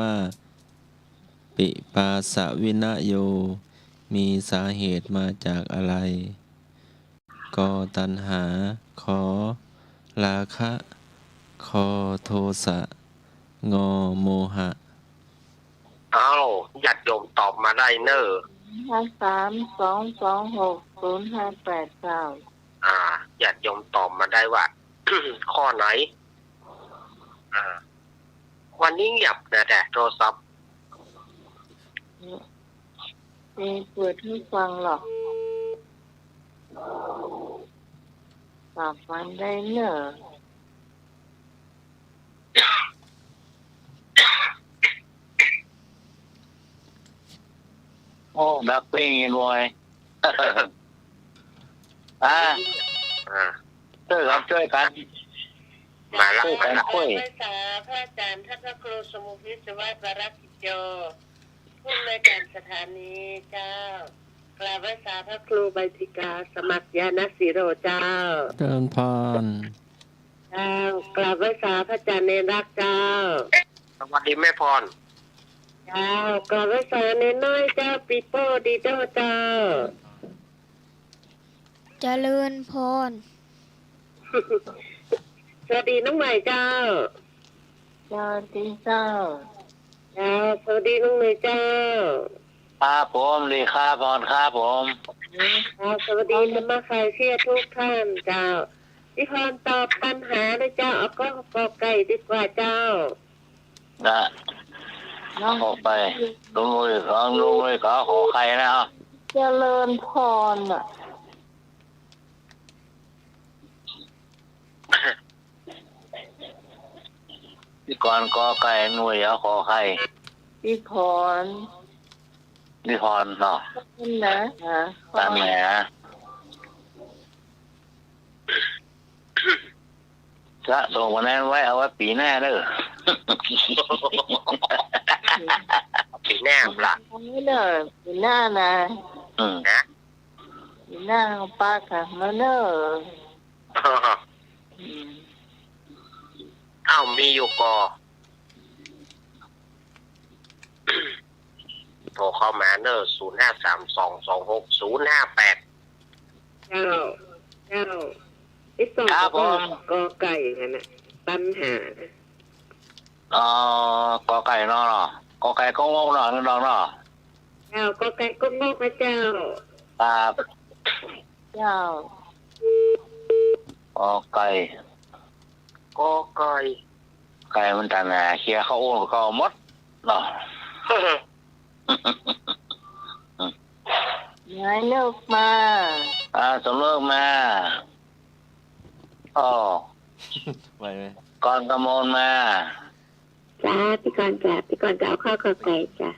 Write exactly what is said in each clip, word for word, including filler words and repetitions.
ว่า ปิปาสวินโย มีสาเหตุมาจากอะไร ก ตัณหา ข ราคะ ค โทสะ ง โมหะ เอ้า ญาติโยมตอบมาได้เน่อ ห้าสาม สองสองหก ศูนย์ห้าแปดเก้า อ่า ญาติโยมตอบมาได้ว่า ข้อไหน อ่า วันนี้เงียบนะ แต่โทรศัพท์ เออ เปิดหูฟังหรอก ตอบมาได้เน่อ โอ้ ดักปิ้งยินโวย อ่า อ่า ช่วยกัน ช่วยกัน มาละ ช่วยกัน มาละ ช่วย ไหว้สาพระอาจารย์ ท่านพระครูสมุทรวิศวะ วรกิจโย ผู้อำนวยการสถานีเจ้า กราบไหว้สาพระครูใบทิกา สมัครญาณศิโรเจ้า เจริญพร เจ้า กราบไหว้สาพระอาจารย์เณรรักษ์เจ้า สวัสดีแม่พร เจ้า กราบไหว้สาเณรน้อยเจ้า ปีโป้ดีโด้เจ้า เจริญพร สวัสดีน้องใหม่เจ้า สวัสดีเจ้า เจ้า สวัสดีน้องใหม่เจ้า ครับผม ดีครับ พรครับผม ครับ สวัสดีธรรมะคลายเครียดทุกท่านเจ้า พี่พรตอบปัญหาเลยเจ้า เอาก็ กอไก่ดีกว่าเจ้า นะ น้อง ขอไป ลุงลุย ของลุงลุย ขอ ขอไข่นะ เอา เจริญพรน่ะ พี่กรณ์กอไก่ หน่วย เอาขอไข่ พี่พร พี่พรเนาะ นั่นนะ อ่า ตามแหม จะส่งวันนั้นไว้ เอาไว้ปี๋หน้าเด้อ ปี๋หน้าล่ะ นี่เด้อ ปี๋หน้านะ อืม นะ ปี๋หน้าปะกั๋นมาเน่อ อืม อ้าว มีอยู่ก่อ โทรเข้ามาเน่อ ศูนย์ห้าสามสองสองหกศูนย์ห้าแปด เจ้า เจ้า ติดต่อ ครับผม กอไก่นั่นน่ะ ปัญหา อ๋อ กอไก่เนาะ กอไก่ก็งกเนาะ น้องเนาะ เจ้า กอไก่ก็งกนะเจ้า ครับ เจ้า กอไก่ กอไก่ ไก่มันตันหา เคลียร์เข้าโอ่งเข้าหมดเนาะ หมายเลขมา อ่า สมเลขมา อ้อ ไหวไหม กรกมลมา จ้า พี่กรณ์จ้า พี่กรณ์จะเอาข้อกอไก่จ้ะ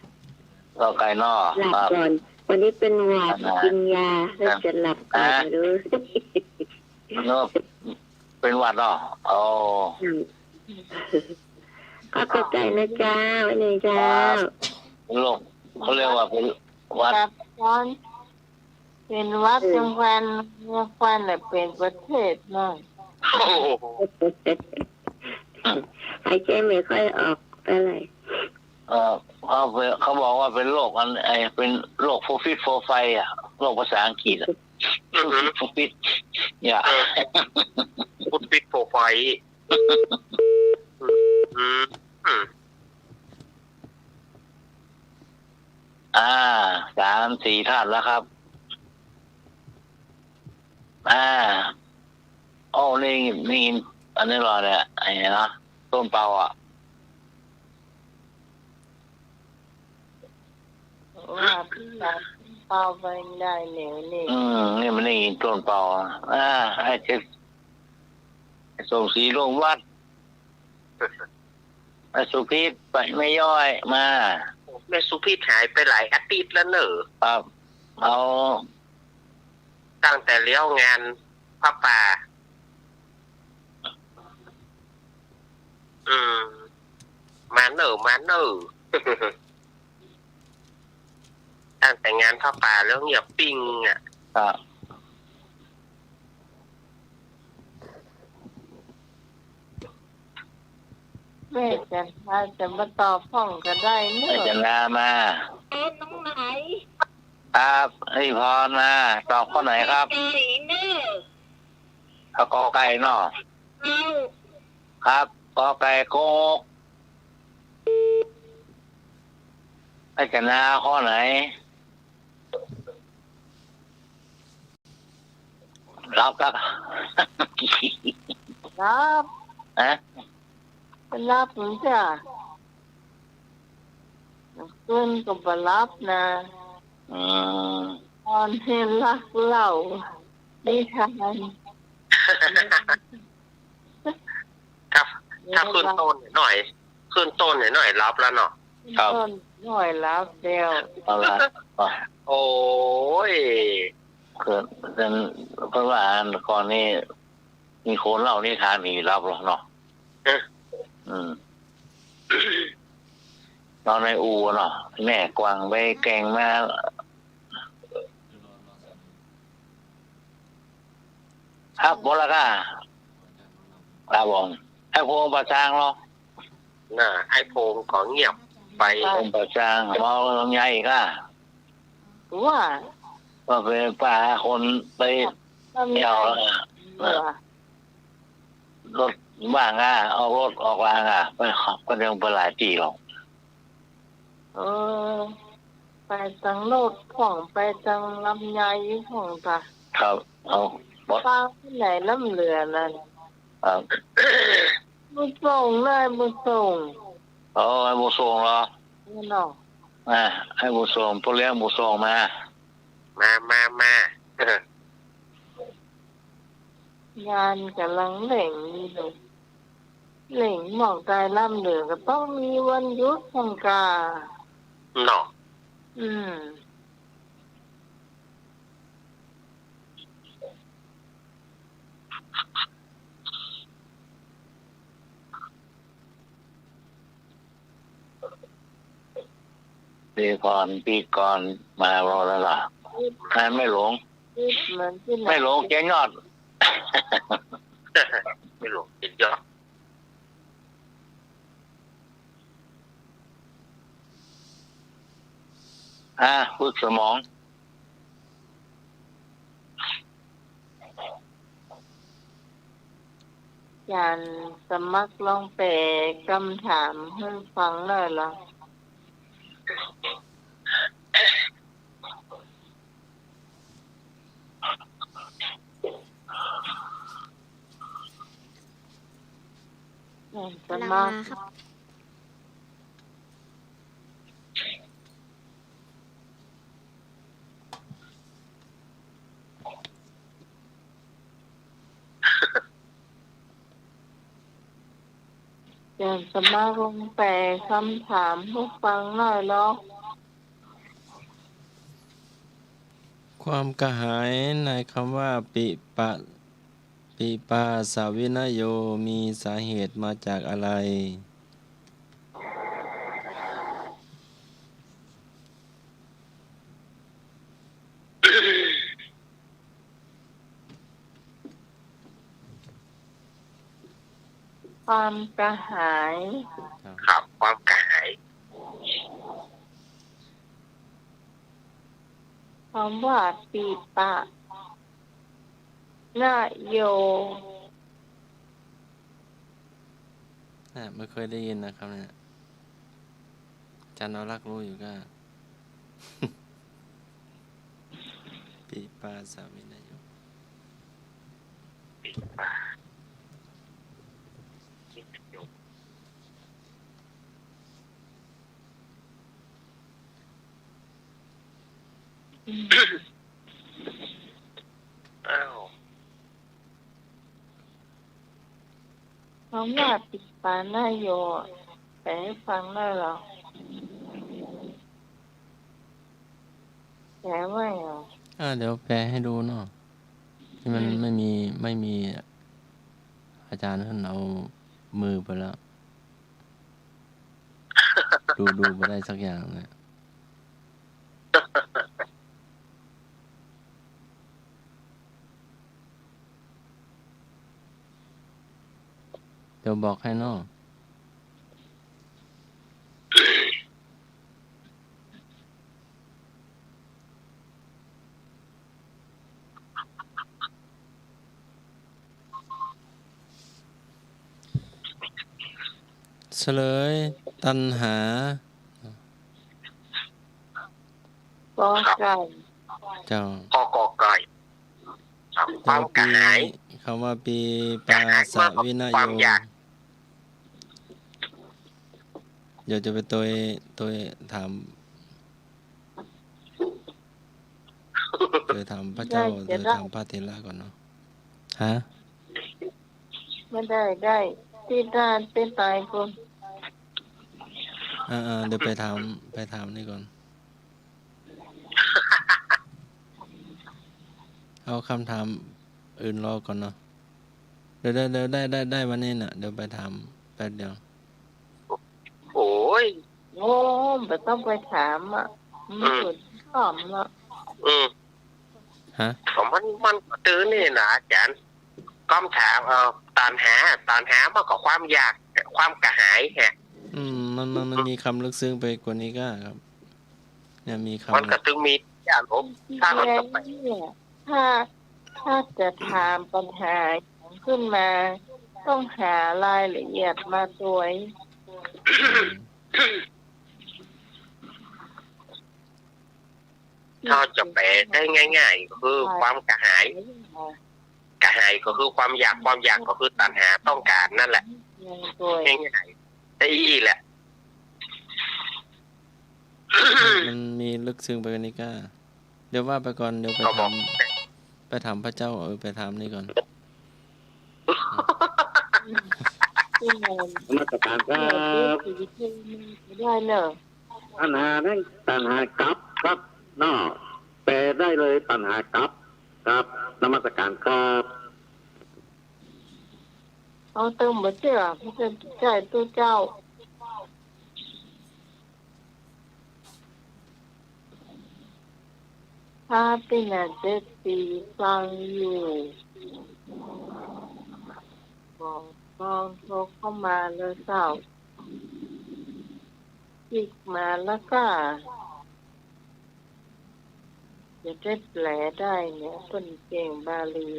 กอไก่เนาะ หลับ ครับ ก่อน วันนี้เป็นหวัด อ่า กินยา แล้วจะหลับก่อน อ่า ไม่รู้ เนาะ เป็นหวัดเนาะ อ๋อ อืม ข้อกอไก่นะเจ้า อันนี้เจ้า ครับ เป็นโรค เขาเรียกว่าเป็นหวัด ครับ เป็นหวัด เออ ยังควัน ยังควันน่ะเป็นประเทศมั่ง โอ้โห หายใจไม่ค่อยออกเท่าไหร่ เอ่อ เขาเป็น เขาบอกว่าเป็นโรคอัน ไอ้ เป็นโรคโฟร์ฟิตโฟร์ไฟว์อะ โรคภาษาอังกฤษอะ อือฮึ โฟร์ฟิต โฟร์ฟิต อย่า เออ โฟร์ฟิตโฟร์ไฟว์ อืม อืม อ่า สามสี่ท่านแล้วครับ อ่า โอ้ นี่ นี่ อันนี้เหรอเนี่ย ไอ้นะ ต้นเปาอะ ว่าพี่สาวต้นเปาไปได้แนวนี้ อืม นี่มันนี่ต้นเปาอะ อ่า ไอ้เจ็บ ไอ้สมศรี ลงวัด แม่สุพิษไป แม่ย้อยมา แม่สุพิษหายไปหลายอาทิตย์แล้วเนอะ ครับ เอา ตั้งแต่เลี้ยวงานผ้าป่า อืม มาเนอะ มาเนอะ ตั้งแต่งานผ้าป่าแล้วเงียบปิ้งอะ ครับ แม่จันทราจะมาตอบพ่องก็ได้เนอะ แม่จันทรามา เออ น้องไหน ครับ พี่พรมา ตอบข้อไหนครับ ไก่เนอะ เอากอไก่เนาะ เอา ครับ กอไก่โกหก แม่จันทราข้อไหน หลับครับ หลับ ฮะ หลับเหมือนจ้ะ เปิ้นก็บ่หลับนะ อืม นอนให้รักเล่านิทาน ถ้า ถ้าขึ้นต้นหน่อย ขึ้นต้นหน่อยหลับแล้วเนาะ ครับ ต้นหน่อยหลับแล้ว เอาละ อ่ะ โอ้ย คือ เปิ้น เปิ้นว่าอันก่อนนี้ มีคนเล่านิทานอีหลับแล้วเนาะ เออ อืม นอนในอู่เนาะ แม่กวางไปแก่งมา ครับ หมดแล้วก้า ครับผม ไอ้พงษ์ป่าซางเหรอ น่ะ ไอ้พงษ์ก็เงียบไป พงษ์ป่าซาง เมาลำไยอีกอ่ะ ว่า ว่าไปปาคนไป ลำไย เที่ยว เออ รถว่างอ่ะ ออกรถออกลางอ่ะ ไป ก็ยังไปหลายตี้หรอก เออ ไปตังรถพ่อง ไปตังลำไยพ่องจ้ะ ครับ เอา ปาไหนลำเหลือนั่น ครับ บุญส่งเลย บุญส่ง อ๋อ ไอ้บุญส่งเหรอ นี่เนาะ อ่า ไอ้บุญส่ง พ่อเลี้ยงบุญส่งมา มา มา มา งานก่ำลังเร่งอยู่เลย เร่งหมอกตายลำเหลือก็ต้องมีวันหยุดพ่องก้า เนาะ อืม ปีก่อน ปีก่อนมาบ่แล้วล่ะ งานแม่หลวง เหมือนที่ไหน แม่หลวงเจียนยอด แม่หลวงเจียนยอด อ่า ฝึกสมอง อาจ๋ารย์สมัครลองแปลกำถามหื้อฟังหน่อยละ อาจ๋ารย์สมัคร กำลังมาครับ อาจ๋ารย์สมัครลองแปลกำถามหื้อฟังหน่อยละ ความกระหายในคำว่า ปิปะ ปิปาสาวินโย มีสาเหตุมาจากอะไร ความกระหาย ครับ ความกระหาย คำว่า ปิปะ นโย อ่ะ ไม่เคยได้ยินนะครับเนี่ย อาจ๋ารย์อนุรักษ์รู้อยู่ก็ ปิปาสาวินโย อ้าว คำว่า ปิปานโย แปลให้ฟังได้เหรอ แปลว่าไงอ่ะ อ่า เดี๋ยวแปลให้ดูเนาะ ที่มัน อืม ไม่มี ไม่มี อาจ๋ารย์ท่านเอามือไปแล้ว ดู ดูบ่ได้สักอย่างเลย เดี๋ยวบอกให้เนาะ เฉลย ตัณหา กอไก่ เจ้า ข้อกอไก่ ครับ ความกระหาย คำว่าปีปาสะวินโย กระหายมากกว่าความอยาก เดี๋ยวจะไปตวย ตวยถาม ตวยถามพระเจ้า ได้ ตวยถามพระเถระก่อนเนาะ ฮะ บ่ได้ ได้ ตี้ตา ตี้ตายก่อน อ่าๆ เดี๋ยวไปถาม ไปถามนี่ก่อน เอากำถามอื่นรอก่อนเนาะ เดี๋ยว เดี๋ยว เดี๋ยวได้ ได้ ได้วันนี้น่ะ เดี๋ยวไปถามแป๊บเดียว โอ้ย โอ้ บ่ต้องไปถามอะ มัน อืม สุดยอดละ อืม ฮะ ก็มัน มันก็ตื้อนี่นะอาจารย์ กำถาม เอ่อ ตัณหา ตัณหามันก็ความอยาก ความกระหายฮะ อืม มัน มัน มันมีคำลึกซึ้งไปกว่านี้ก็ครับ เนี่ยมีคำ มันก็ถึงมีอารมณ์ ถ้ามันก็ไป เนี่ย ถ้า ถ้าจะถามปัญหาขึ้นมา ต้องหารายละเอียดมาตวย อืม ถ้าจะแปลได้ง่ายๆ ก็คือความกระหาย กระหายก็คือความอยาก ความอยากก็คือตัณหาต้องการนั่นแหละ ง่ายๆ ได้อี้แหละ มันมีลึกซึ้งไปกว่านี้ก็ เดี๋ยวว่าไปก่อน เดี๋ยวไปถาม ก็บอก ไปถามพระเจ้า เออ ไปถามนี่ก่อน นมัสการครับ ได้เนอะ ตัณหานั้น ตัณหากับ ครับ เนาะ แปลได้เลย ตัณหากับ ครับ นมัสการครับ เอาเติมบ่เจื้อ พระเจ้า ใจ้ ตุ๊เจ้า ถ้าเป็นอาเจ็ดปีฟังอยู่ บอกลองโทรเข้ามาเลยเจ้า คลิกมาแล้วก็ จะได้แปลได้เนี่ย เปิ้นเก่งบาลี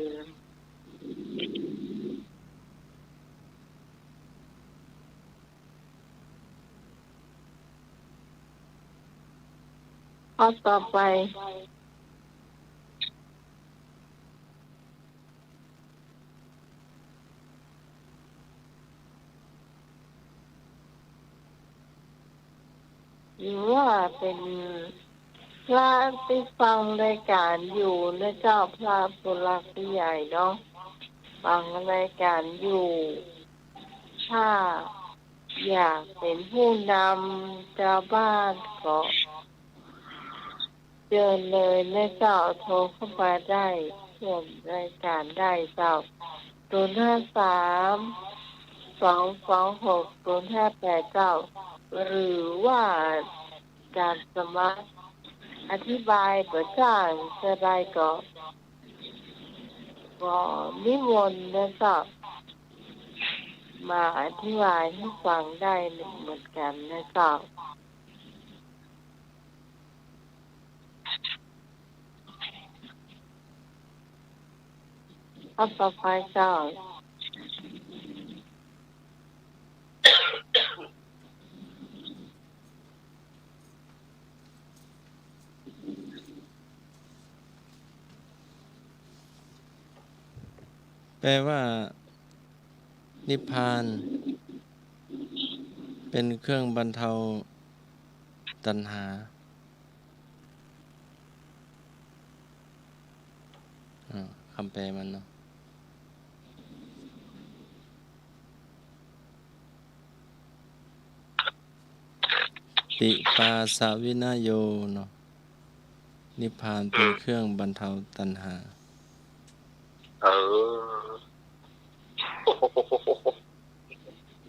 ข้อต่อไป หรือว่าเป็นพระตี้ฟังรายก๋านอยู่นะเจ้า พระผู้หลักผู้ใหญ่เนาะ ฟังรายก๋านอยู่ ถ้าอยากเป็นผู้นำจาวบ้านก็ เจิญเลยนะเจ้า โทรเข้ามาได้ ร่วมรายก๋านได้เจ้า ศูนย์ห้าสาม สองสองหก ศูนย์ห้าแปด เจ้า หรือว่าจะสมัครอธิบายบ่จ้างจะได้ก็ ก็นิมนต์นะเจ้า มาอธิบายหื้อฟังได้เหมือนกั๋นนะเจ้า ข้อต่อไปเจ้า แปลว่า นิพพาน เป็นเครื่องบรรเทาตัณหา อ่า คำแปลมันเนาะ ปิปาสะวินโยเนาะ นิพพานเป็นเครื่องบรรเทาตัณหา เออ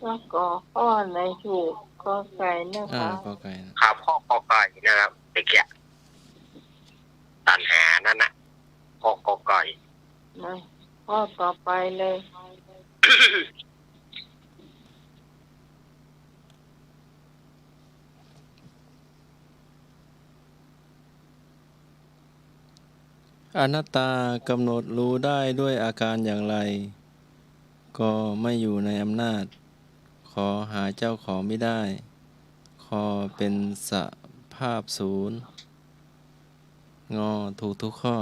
แล้วก็ข้อไหนถูก กอไก่นะคะ อ่า กอไก่นะ ครับ ข้อกอไก่นะครับ ตะเกียะ ตัณหานั่นน่ะ ข้อกอไก่ นะ ข้อต่อไปเลย อนัตตากำหนดรู้ได้ด้วยอาการอย่างไร ก็ไม่อยู่ในอำนาจข ขอหาเจ้าของมิได้ คอเป็นสภาพศูนย์ งอถูกทุกข้อ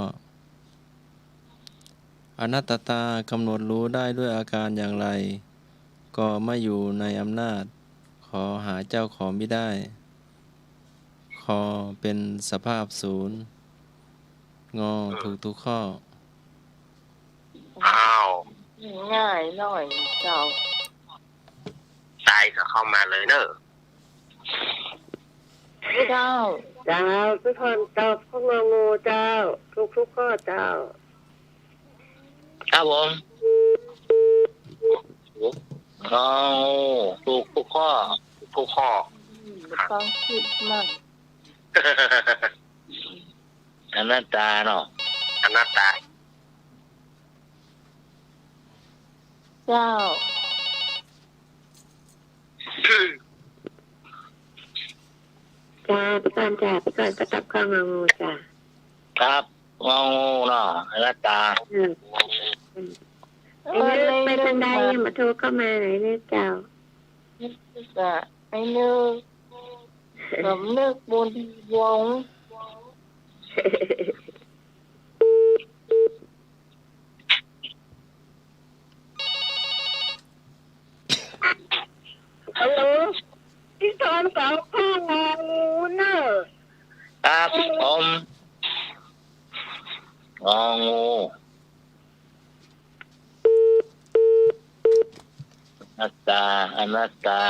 อนัตตา กำหนดรู้ได้ด้วยอาการอย่างไร กอไม่อยู่ในอำนาจ ขอหาเจ้าของมิได้ คอเป็นสภาพศูนย์ งอถูกทุกข้อ อ้าว ง่ายหน้อยเจ้า ตายก็เข้ามาเลยเนอะ เจ้า เจ้า สุนทรตอบข้ององูเจ้า ถูกทุกข้อเจ้า ครับผม งองู ถูกทุกข้อ ทุกข้อ อืม บ่ต้องกึ๊ดมาก อนัตตาเนาะ อนัตตา เจ้า จ้า ไปก่อนจ้า ไปก่อน ก็ตอบข้ององูจ้า ครับ งองูเนาะ อนัตตา อืม อืม ไอ้นึกไปตางใด มาโทรเข้ามาไหนเนี่ยเจ้า ก็ไอ้นึก สำนึกบุญวงศ์ ฮัลโหล พี่ทอนตอบข้ององูเนอะ ครับผม งองู อนัตตา อนัตตา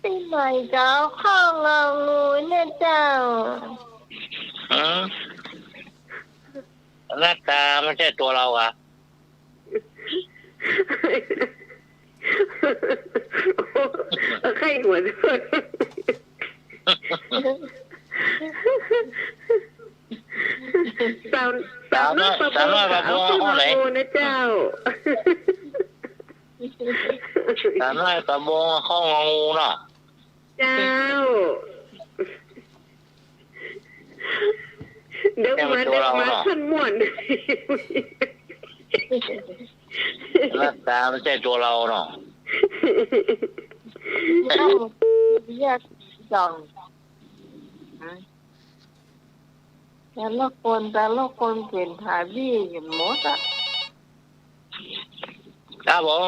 ปีใหม่ก็เอาข้ององูเนี่ยเจ้า หือ อนัตตาไม่ใช่ตัวเราอะ ใครหัวเราะ สาว สาวน้อย สาวน้อยปะบง เอาข้ององูนะเจ้า สาวน้อยปะบง ข้ององูเนาะ เจ้า เดี๋ยวมา เดี๋ยวมาท่านม่วน อนัตตาไม่ใช่ตัวเราเนาะ แยกสีจัง แต่ละคน แต่ละคนเปลี่ยนท่าดี๋กันหมดอะ ครับผม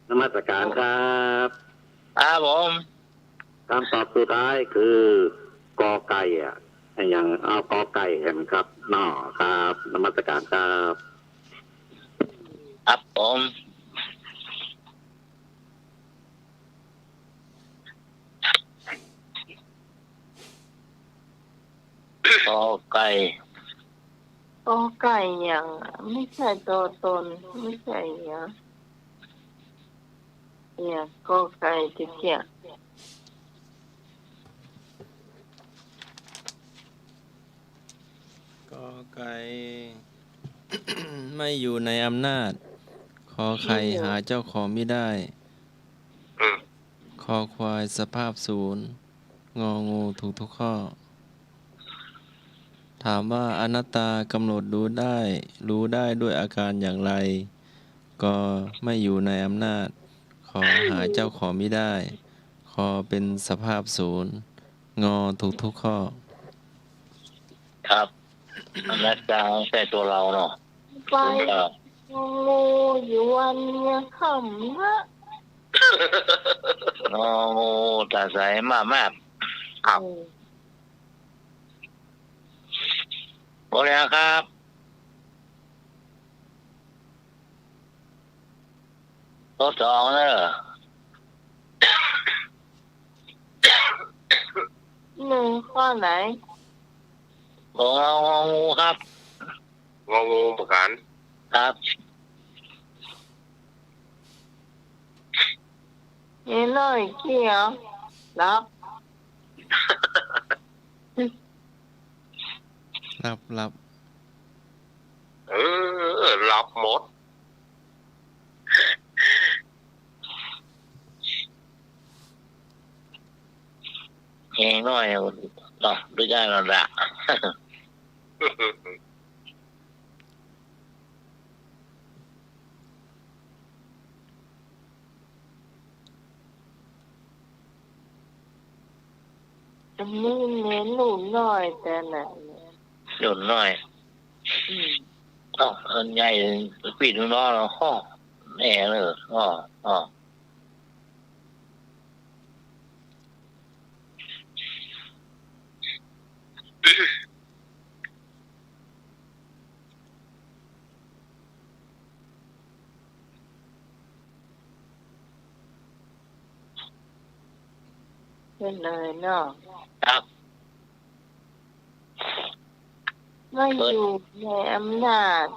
นมัสการครับ ครับผม คำตอบสุดท้ายคือ กอไก่อะ อย่าง เอากอไก่แหมครับ เนาะ ครับ นมัสการครับ ครับผม กอไก่ กอไก่อย่าง ไม่ใช่ตัวตน ไม่ใช่อย่าง เนี่ย กอไก่ตะเกียะ กอไก่ ไม่อยู่ในอำนาจ ขอไข่ ไม่อยู่ หาเจ้าของมิได้ อืม คอควายสภาพศูนย์ งองูถูกทุกข้อ ถามว่าอนัตตากำหนดรู้ได้ รู้ได้ด้วยอาการอย่างไร กอไม่อยู่ในอำนาจ ขอหาเจ้าของมิได้ คอเป็นสภาพศูนย์ งอถูกทุกข้อ ครับ อนัตตาไม่ใช่ตัวเราเนาะ ไป ครับ งูอยู่วันเนี้ยค่ำนะ งองูตาใสมากๆ ครับ อืม พอแล้วครับ ข้อสองเนอะ หนึ่ง ข้อไหน ของเรางองูครับ งองูเหมือนกัน ครับ เอ้น้อยเกี่ยว หลับ หลับ หลับ เออ หลับหมด งน้อยเนาะ ดูได้นั่นแหละ อันนี้เน้นหนูน้อยแต่ไหนเนี่ย หนูน้อย อืม เอ้า อันใหญ่ปีนน้อยเนาะ แน่เลย อ้อ อ้อ เป็นเลยเนาะ ครับ ไม่อยู่ในอำนาจ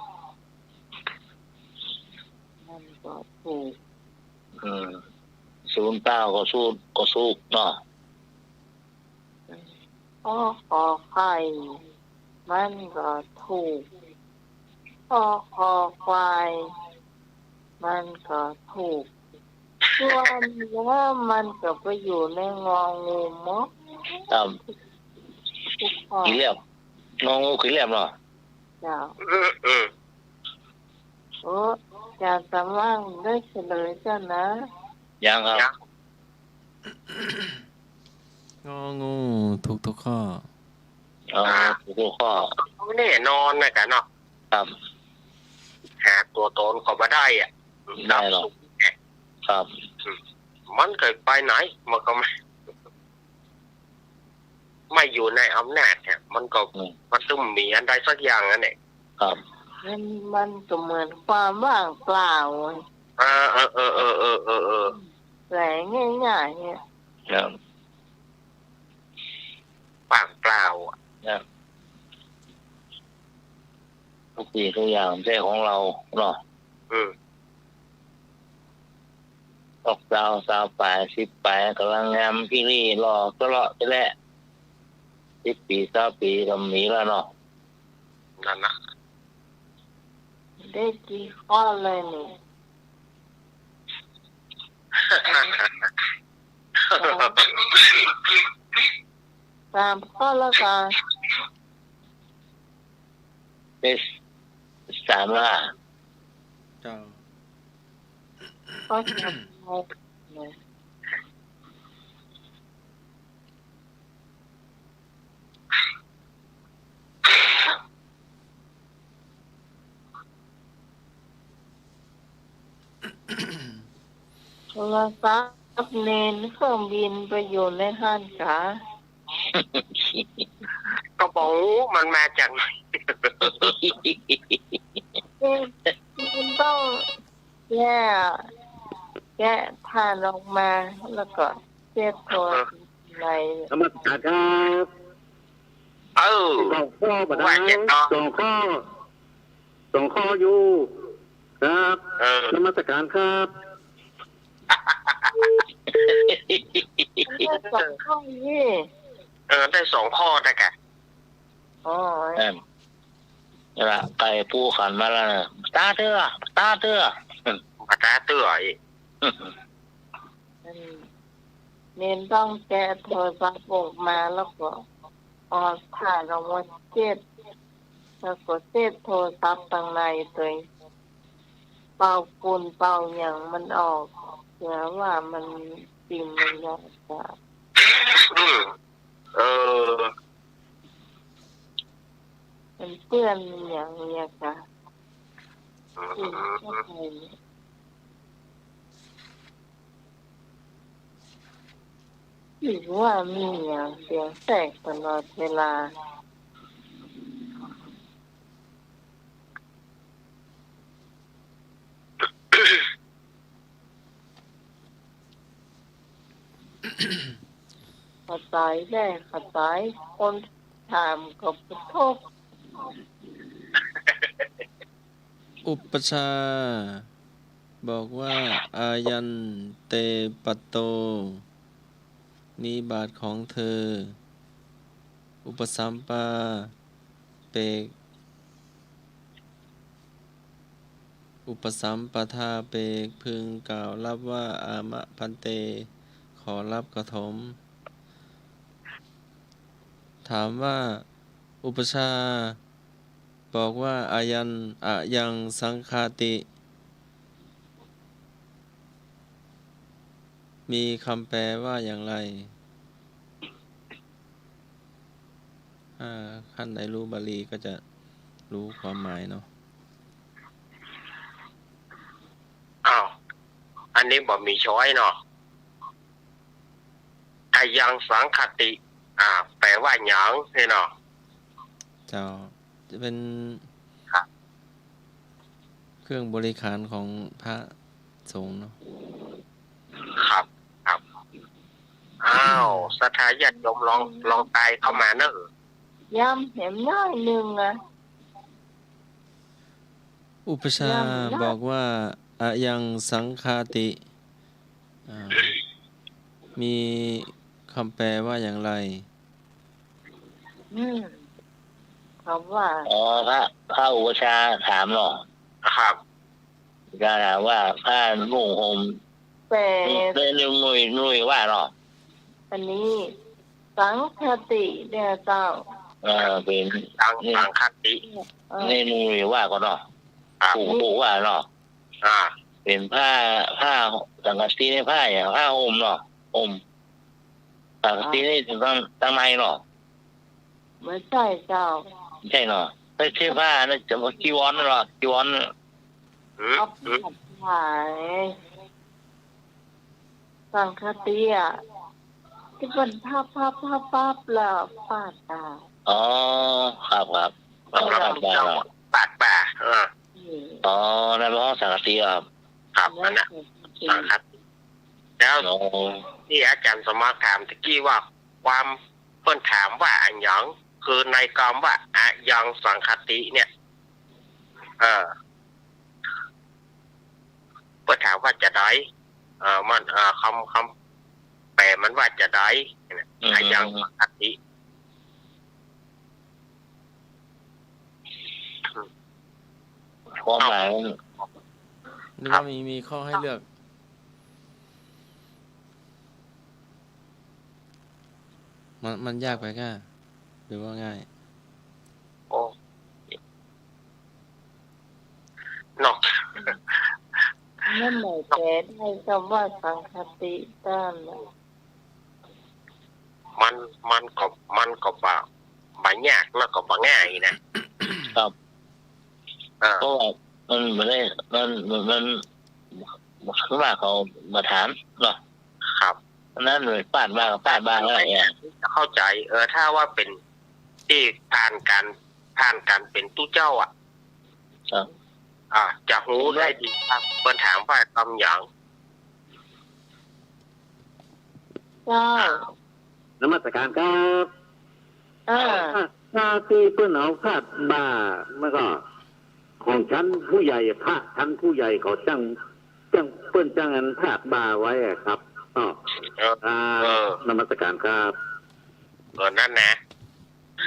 มันก็ถูก อืม ศูนย์เก้าก็ศูนย์ ก็ถูกเนาะ อ ขอ ไข่ มันก็ถูก อ คอ ควาย มันก็ถูก ส่วนแล้วมันก็ไปอยู่ในงองูหมด ครับ ทุกข้อ ขีดเลียบ งองูขีดเลียบเนาะ เจ้า เออ เออ โอ้ อาจารย์สำราญได้เฉลยเจ้านะ ยังครับ ยัง งองูถูกทุกข้อ อ๋อ ถูกทุกข้อ แน่นอนนะกะเนาะ ครับ หาตั๋วตนเขาบ่ได้อะ ได้หรอก ครับ อืม มันเกิดไปไหน มันก็ไม่ ไม่อยู่ในอำนาจเนี่ย มันก็ อืม มันต้องมีอันใดสักอย่างนั่นแหละ ครับ มัน มันก็เหมือนความว่างเปล่า เออ เออ แปลง่ายๆ เนี่ย ครับ ว่างเปล่าอะ ครับ ทุกสิ่งทุกอย่างไม่ใช่ของเราเนาะ อืม ออกซาว ซาวป๋าย สิบป๋าย ก๋ำลังงาม พี่ลี่หล่อตลอดไปแหละ สิบปี๋ ซาวปี๋ ก็มีแล้วเนาะ นั่นนะ ได้กี่ข้อเลยนี่ สามข้อแล้วกัน ได้สามละ เจ้า ข้อสาม โทรศัพท์เณร เครื่องบินไปอยู่ในหั้นกา ก็บ่ฮู้มันมาจากไหน เณร เณรต้องแกะ แกะถ่านออกมา แล้วก็เสียบโทรศัพท์ใน นมัสการครับ เออ สองข้อบ่ได้ ว่าจะต่อ สองข้อ สองข้ออยู่ ครับ เออ นมัสการครับ ได้สองข้อนี่ เออ ได้สองข้อนะกะ อ๋อ นั่นละ ไก่ปูขันมาแล้วนะ ตาเตื้อ ตาเตื้อ มาตาเตื้ออีก อืม เณรต้องแกะโทรศัพท์ออกมา แล้วก็เอาถ่านออกมาเสียบ แล้วก็เสียบโทรศัพท์ตังในโตย เป่าฝุ่นเป่าหยังมันออก เผื่อว่ามันปิ่นมันยากจะ อืม เออ มันเปื้อนมันหยังเนี่ยค่ะ อืม ปิ่นเข้าไปเนี่ย หรือว่ามีหยังเสียงแตกตลอดเวลา เข้าใจ๋แหละ เข้าใจ๋ คนถามก็บ่ทุกข์ อุปัชฌาย์บอกว่า อายันเต ปัตโต นี้บาทของเธอ อุปสัมปาเปก อุปสัมปทาเปก พึงกล่าวรับว่า อามะ ภันเต ขอรับกฐม ถามว่า อุปัชฌาย์บอกว่า อะยัง อะยังสังฆาติ มีคำแปลว่าอย่างไร อ่า ท่านใดรู้บาลีก็จะรู้ความหมายเนาะ อ้าว อันนี้บ่มีช้อยเนาะ อะยังสังฆาติ อ่า แปลว่าหยังนี่เนาะ เจ้า จะเป็น ครับ เครื่องบริขารของพระสงฆ์เนาะ ครับ ครับ อ้าว ศรัทธาญาติโยมลอง ลองไตน์เข้ามาเนอะ ย้ำแหมน้อยนึ่งอะ อุปัชฌาย์ ย้ำน้อย บอกว่า อะยังสังฆาติ อ่า มีคำแปลว่าอย่างไร อืม คำว่า อ๋อ พระ พระอุปัชฌาย์ถามเนาะ ครับ จะถามว่าผ้านุ่งห่ม แต่ ใน ในหนุ่ย หนุ่ยว่าเนาะ อันนี้ สังฆาติเนี่ยเจ้า เออ เป็น สัง นี่ สังฆาติ เออ ในหนุ่ยว่าก่อนเนาะ ครับ ผู้ ผู้ว่าเนาะ อ่า เป็นผ้า ผ้าสังฆาตินี่ผ้าอย่าง ผ้าห่มเนาะ ห่ม สังฆาตินี่ อ๋อ ตัง ตังในเนาะ บ่ใจ้เจ้า บ่ใจ้เนาะ ไม่ใจ้ผ้านะ จะว่าจีวรนั่นเนาะ จีวร อืม เอาผ้าถวาย สังฆาติอะ ตี้เปิ้นพับ พับ พับ พับ แล้วปาดบ่า อ๋อ ครับ ครับ เออ ปาดบ่าเนาะ ปาดบ่า เออ อืม อ๋อ นั่นเป็นห้องสังฆาติครับ ครับ นั่นน่ะ สังฆาติ สังฆาติ แล้ว อ๋อ ตี้อาจ๋ารย์สมัครถามตะกี้ว่า ความ เปิ้นถามว่าอะหยัง คือในกำว่า อะยังสังฆาติเนี่ย เออ เปิ้นถามว่าจาใด เออ มัน เออ กำ กำแปลมันว่าจาใด อืม อะยังสังฆาติ ความหมายมัน นึกว่ามี มีข้อให้เลือก มัน มันยากไปก้า หรือว่าง่าย โอ้ เนาะ นั่นหมายแปลได้กำว่าสังฆาติต้านน่ะ มัน มันก็ มันก็บ่ บ่ยากแล้วก็บ่ง่ายนะ ครับ เออ เพราะว่ามันบ่ได้ มัน มัน มัน คือว่าเขาบ่ถามเนาะ ครับ อันนั้นเลยปาดบ่าก็ปาดบ่าแล้ว เข้าใจ๋ เออ ถ้าว่าเป๋นตี้ผ่านก๋าน ผ่านก๋านเป๋นตุ๊เจ้าอะ ครับ อ่า จะฮู้ได้ดีครับ เปิ้นถามว่ากำหยัง เจ้า นมัสการครับ เออ ถ้า ถ้าตี้เปิ้นเอาปาดบ่า มันก็ ของชั้นผู้ใหญ่ พระชั้นผู้ใหญ่เขาจั้ง จั้ง เปิ้นจั้งอันปาดบ่าไว้อะครับ อ้อ เออ อ่า เออ นมัสการครับ เออ นั่นนะ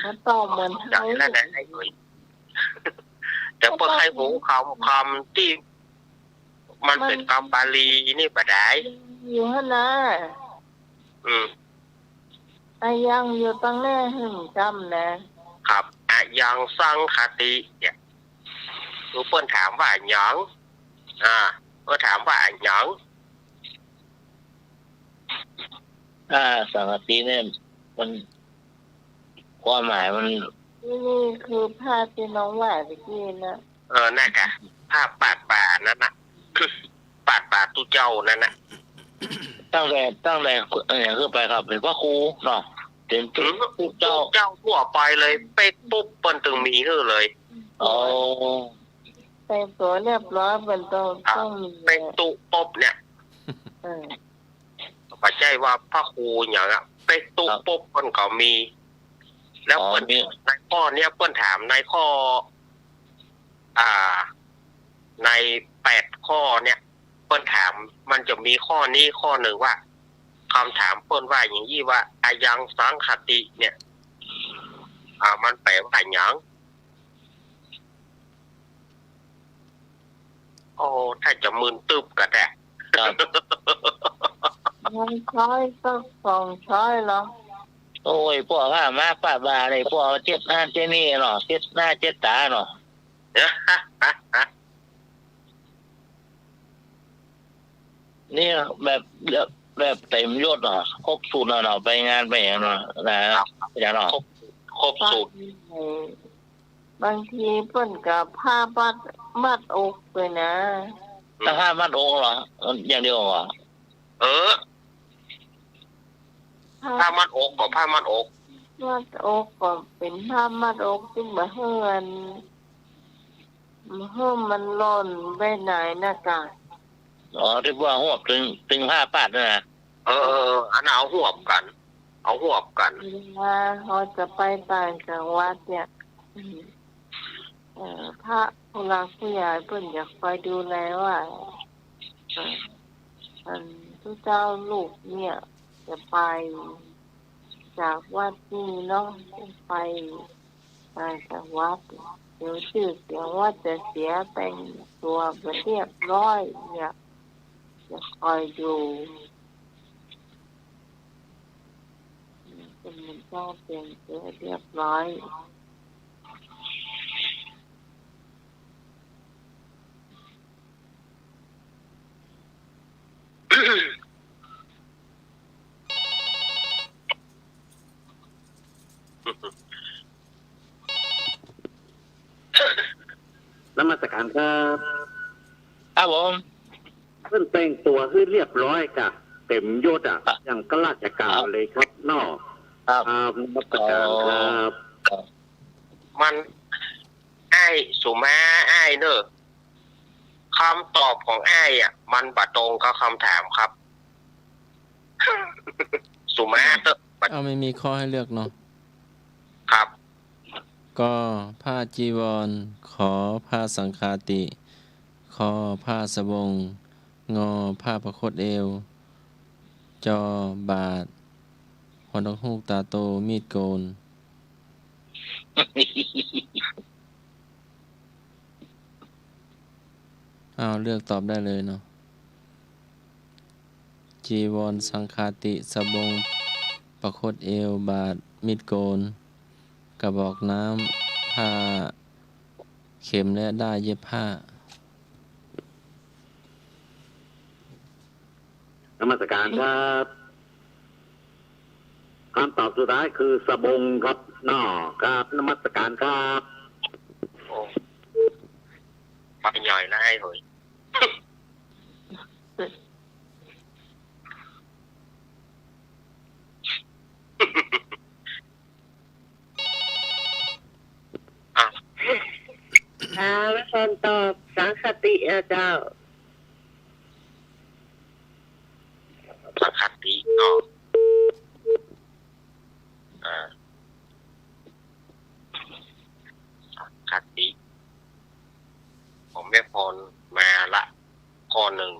มันตอบเหมือนเฮา นั่นนะ ไอ้หนุ่ย แต่เปิ้นใค่ฮู้กำ กำตี้ มันเป๋นกำบาลีนี่บ่ได้ อยู่หั้นนะ อืม อะยังอยู่ตังแน่หึ่งกำนะ ครับ อะยังสังฆาติเนี่ย คือเปิ้นถามว่าอะหยัง อ่า เปิ้นถามว่าอะหยัง อ่า สังฆาติเนี่ย มัน ความหมายมัน นี่ นี่คือผ้าตี้น้องว่าตะกี้นะ เออ นั่นกะ ผ้าปาดบ่านั่นน่ะ ปาดบ่าตุ๊เจ้านั่นน่ะ ตั้งแต่ ตั้งแต่ เอ่อ ขึ้นไปครับ เป๋นพระครูเนาะ เป๋นตุ๊ อืม ตุ๊เจ้า ตุ๊เจ้าทั่วไปเลย เป๊กปุ๊บ เปิ้นตึงมีหื้อเลย อ๋อ แต่งตั๋วเรียบร้อย เปิ้นต้อง ครับ ต้องมี เป๊กตุ๊ปุ๊บเนี่ย เออ บ่ใจ้ว่าพระครูหยังอะ เป๊กตุ๊ ครับ ปุ๊บ เปิ้นก็มี แล้ว อ๋อ เปิ้น มี ในข้อเนี้ย เปิ้นถามในข้อ อ่า ในแปดข้อเนี่ย เปิ้นถาม มันจะมีข้อนี้ข้อนึ่งว่า กำถามเปิ้นว่าอย่างอี้ว่า อะยังสังฆาติเนี่ย อ่า มันแปลว่าหยัง โอ้ ถ้าจะมึนตึ๊บก็ได้ ครับ หนึ่งช้อยสักสองช้อยเหรอ ส โอ้ย ป้อผ้ามาป้าบ่าเลย ป้อเจ็ดหน้าเจ็ดนี่เนาะ เจ็ดหน้าเจ็ดต๋าเนาะ นี่แบบ แบบ แบบเต๋มยศเนาะ ครบสูตรเนาะ ไปงานไปหยังเนาะ นะ ครับ อาจ๋ารย์เนาะ ครบ ครบสูตร บางทีเปิ้นก็ผ้ามัด มัดอกไปนะ อืม แต่ผ้ามัดอกเหรอ อย่างเดียวเหรอ เออ ผ้า ผ้ามัดอกก็ผ้ามัดอก มัดอกก็เป๋นผ้ามัดอกตี้บ่หื้ออัน บ่หื้อมันหล่นไปไหนนะกะ อ๋อ ตี้ว่าหวบตึง ตึงผ้าปาดนั่นนะ เออ เออ เออ อันนั้นเอาหวบกั๋น เอาหวบกั๋น เวลาเฮาจะไปต่างจังหวัดเนี่ย อืม เอ่อ พระผู้หลักผู้ใหญ่เปิ้นจะคอยดูแลว่า เอ่อ อันตุ๊เจ้าลูกเนี่ยจะไปจากวัดนี้เนาะ ไปต่างจังหวัด เดี๋ยวจื้อเสียงวัดจะเสีย แต่งตั๋วบ่เรียบร้อยเนี่ย จะคอยดู เปิ้นต้องแต่งตั๋วเรียบร้อย นมัสการครับ ครับผม เปิ้นแต่งตั๋วหื้อเรียบร้อยก่ะ เต๋มยศอะ ครับ อย่างข้าราชก๋าน ครับ เลยครับเนาะ ครับ ครับ นมัสการครับ อ๋อ ครับ มัน อ้ายสุมา อ้ายเน่อ กำตอบของอ้ายอะ มันบ่ตรงกับกำถามครับ สุมาเต๊อะ เอ้า ไม่มีข้อหื้อเลือกเนาะ ครับ ก ผ้าจีวร ข ผ้าสังฆาติ ค ผ้าสบง ง ผ้าประคตเอว จ บาตร ฮ นกฮูกต๋าโต มีดโกน อ้าว เลือกตอบได้เลยเนาะ จีวร สังฆาติ สบง ประคตเอว บาตร มีดโกน กระบอกน้ำ ผ้า เข็มและด้ายเย็บผ้า นมัสการครับ กำตอบสุดท้ายคือสบงครับเนาะ ครับ นมัสการครับ โอ้ ไปใหญ่แล้วไอ้เหย อ่ะ อ่า แล้วคนตอบสังคติอ่ะเจ้า สังคติเนาะ อ่า สังคติ ของแม่พรมาละ ข้อนึ่ง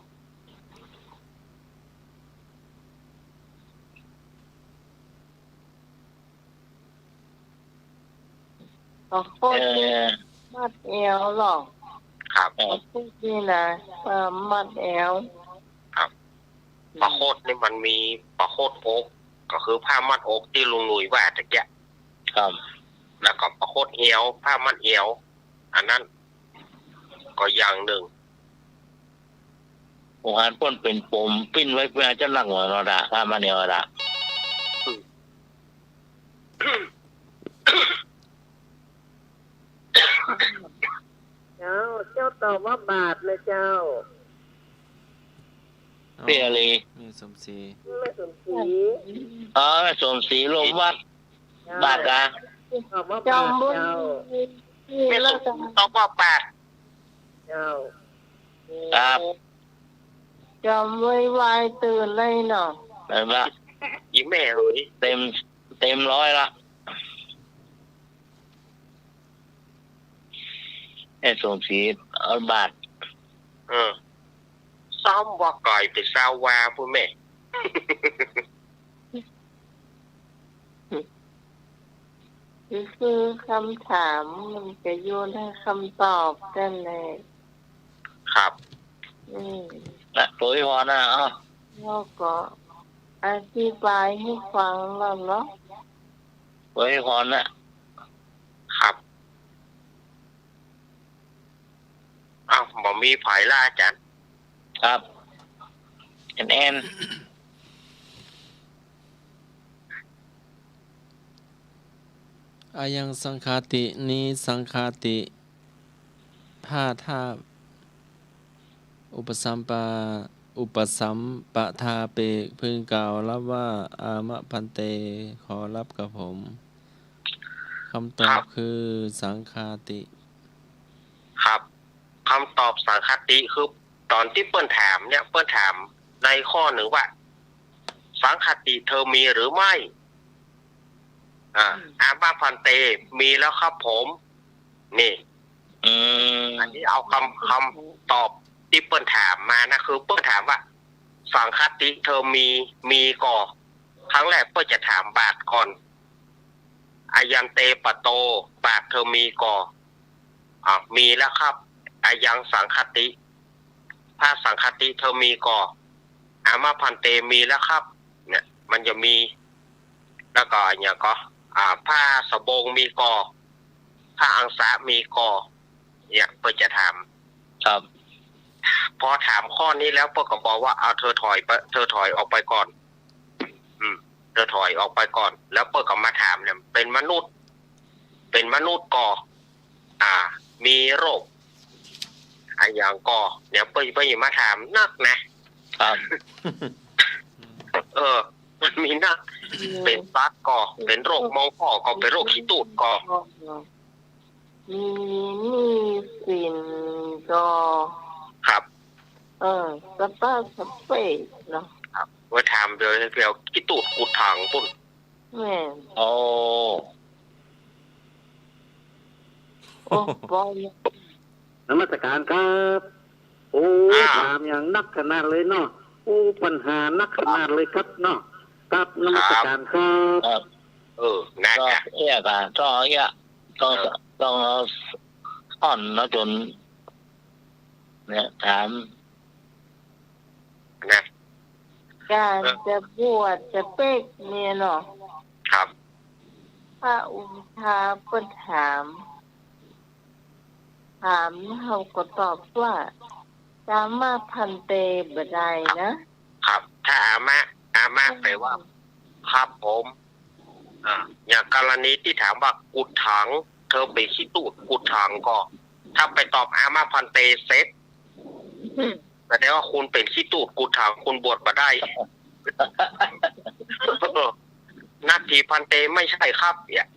ประคตนี่ เอ่อ มัดแอวหรอ ครับ ประคตนี่นะ เอ่อ มัดแอว ครับ อืม ประคตนี่มันมีประคตอก ก็คือผ้ามัดอกตี้ลุงหนุ่ยว่าตะเกียะ ครับ แล้วก็ประคตเอว ผ้ามัดเอว อันนั้น ก็อย่างนึ่ง โอ้ อันเปิ้นเป๋นปมปิ้นไว้เปื้อจะนักหัวเนาะดะ ผ้ามัดเอวดะ เจ้า เจ้าตอบว่าบาตรนะเจ้า เปียรี แม่สมศรี แม่สมศรี อ๋อ แม่สมศรี ลมวัด เจ้า บาตรกะ ตอบว่าบาตรเจ้า แม่สมศรีตอบว่าบาตร เจ้า ครับ จอมไวๆ ตื่นเลยเนาะ เห็นปะ อีแม่เหย เต๋ม เต๋มร้อยละ ไอ้สมศรีเอาบาตร เออ ซ้ำว่าก๋อยไปซาวาพู้นแม่ คือ คือคำถามมันก็โยนให้คำตอบนั่นแหละ ครับ อืม นะ โตยพอนะ เอ้า แล้วก็อธิบายให้ฟังแล้วเนาะ อวยพรนะ ครับ อ้าว บ่มีใผละอาจ๋ารย์ ครับ แอนแอน อายังสังฆาติ นี้สังฆาติ ถ้า ถ้า อุปสัมปา อุปสัมปทาเปก พึงกล่าวรับว่า อามะภันเต ขอรับกระผม คำตอบ ครับ คือ สังฆาติ ครับ คำตอบสังฆาติคือ ต๋อนตี้เปิ้นถามเนี่ย เปิ้นถามในข้อนึ่งว่า สังฆาติเธอมีหรือไม่ อ่า อืม อามะภันเต มีแล้วครับผม นี่ อืม อันนี้เอาคำ คำตอบตี้เปิ้นถามมานะ คือเปิ้นถามว่า สังฆาติเธอมี มีก่อ ครั้งแรกเปิ้นจะถามบาทก่อน อายันเตปะโต บาทเธอมีก่อ อ่า มีแล้วครับ อายังสังฆาติ พระสังฆาติเธอมีก่อ อามะภันเต มีแล้วครับ เนี่ย มันจะมี แล้วก็อย่างก็ อ่า ผ้าสบงมีก่อ ผ้าอังสะมีก่อ เนี่ยเปิ้นจะถาม ครับ พอถามข้อนี้แล้วเปิ้นก็บอกว่า เอา เธอถอยไป เธอถอยออกไปก่อน อืม เธอถอยออกไปก่อน แล้วเปิ้นก็มาถามเนี่ย เป๋นมนุษย์ เป๋นมนุษย์ก่อ อ่า มีโรค อะหยังก่อ เนี่ยเปิ้น เปิ้นจะมาถามนักนะ ครับ เออ มันมีนัก เป๋นสัตว์ก่อ เป๋นโรคมองก่อ ก็เป๋นโรคขี้ตูดก่อ มีหนี้สินก่อ ครับ เออ สะป๊าสะเป๊ะเนาะ ครับ ไว้ถามเดี๋ยว เดี๋ยวขี้ตูดกุดถังปุ้น แม่น โอ้ โอ้ ปอย นมัสการครับ โอ้ อ่า ถามอย่างนักขนาดเลยเนาะ โอ้ ปัญหานักขนาดเลยครับเนาะ ครับ นมัสการครับ ครับ เออ นะ ก็ จ้ะ เอี้ยกะ ต้องเอาเอี้ย ต้อง เออ ต้องเอาอ่อนเนาะ จ๋น เนี่ย ถาม นะ ก๋าน เออ จะบวชจะเป๊กเนี่ยเนาะ ครับ พระอุปัฏฐาย์เปิ้นถาม ถามเฮาก็ตอบว่า อามะภันเต บ่ได้นะ ครับ ถ้าอามะ อามะ อืม แปลว่า ครับผม อ่า อย่างกรณีตี้ถามว่า กุดถัง เธอเป๋นขี้ตูดกุดถังก่อ ถ้าไปตอบ อามะภันเต เสร็จ อืม แสดงว่าคุณเป๋นขี้ตูดกุดถัง คุณบวชบ่ได้ นัตถิภันเต ไม่ใช่ครับ เนี่ย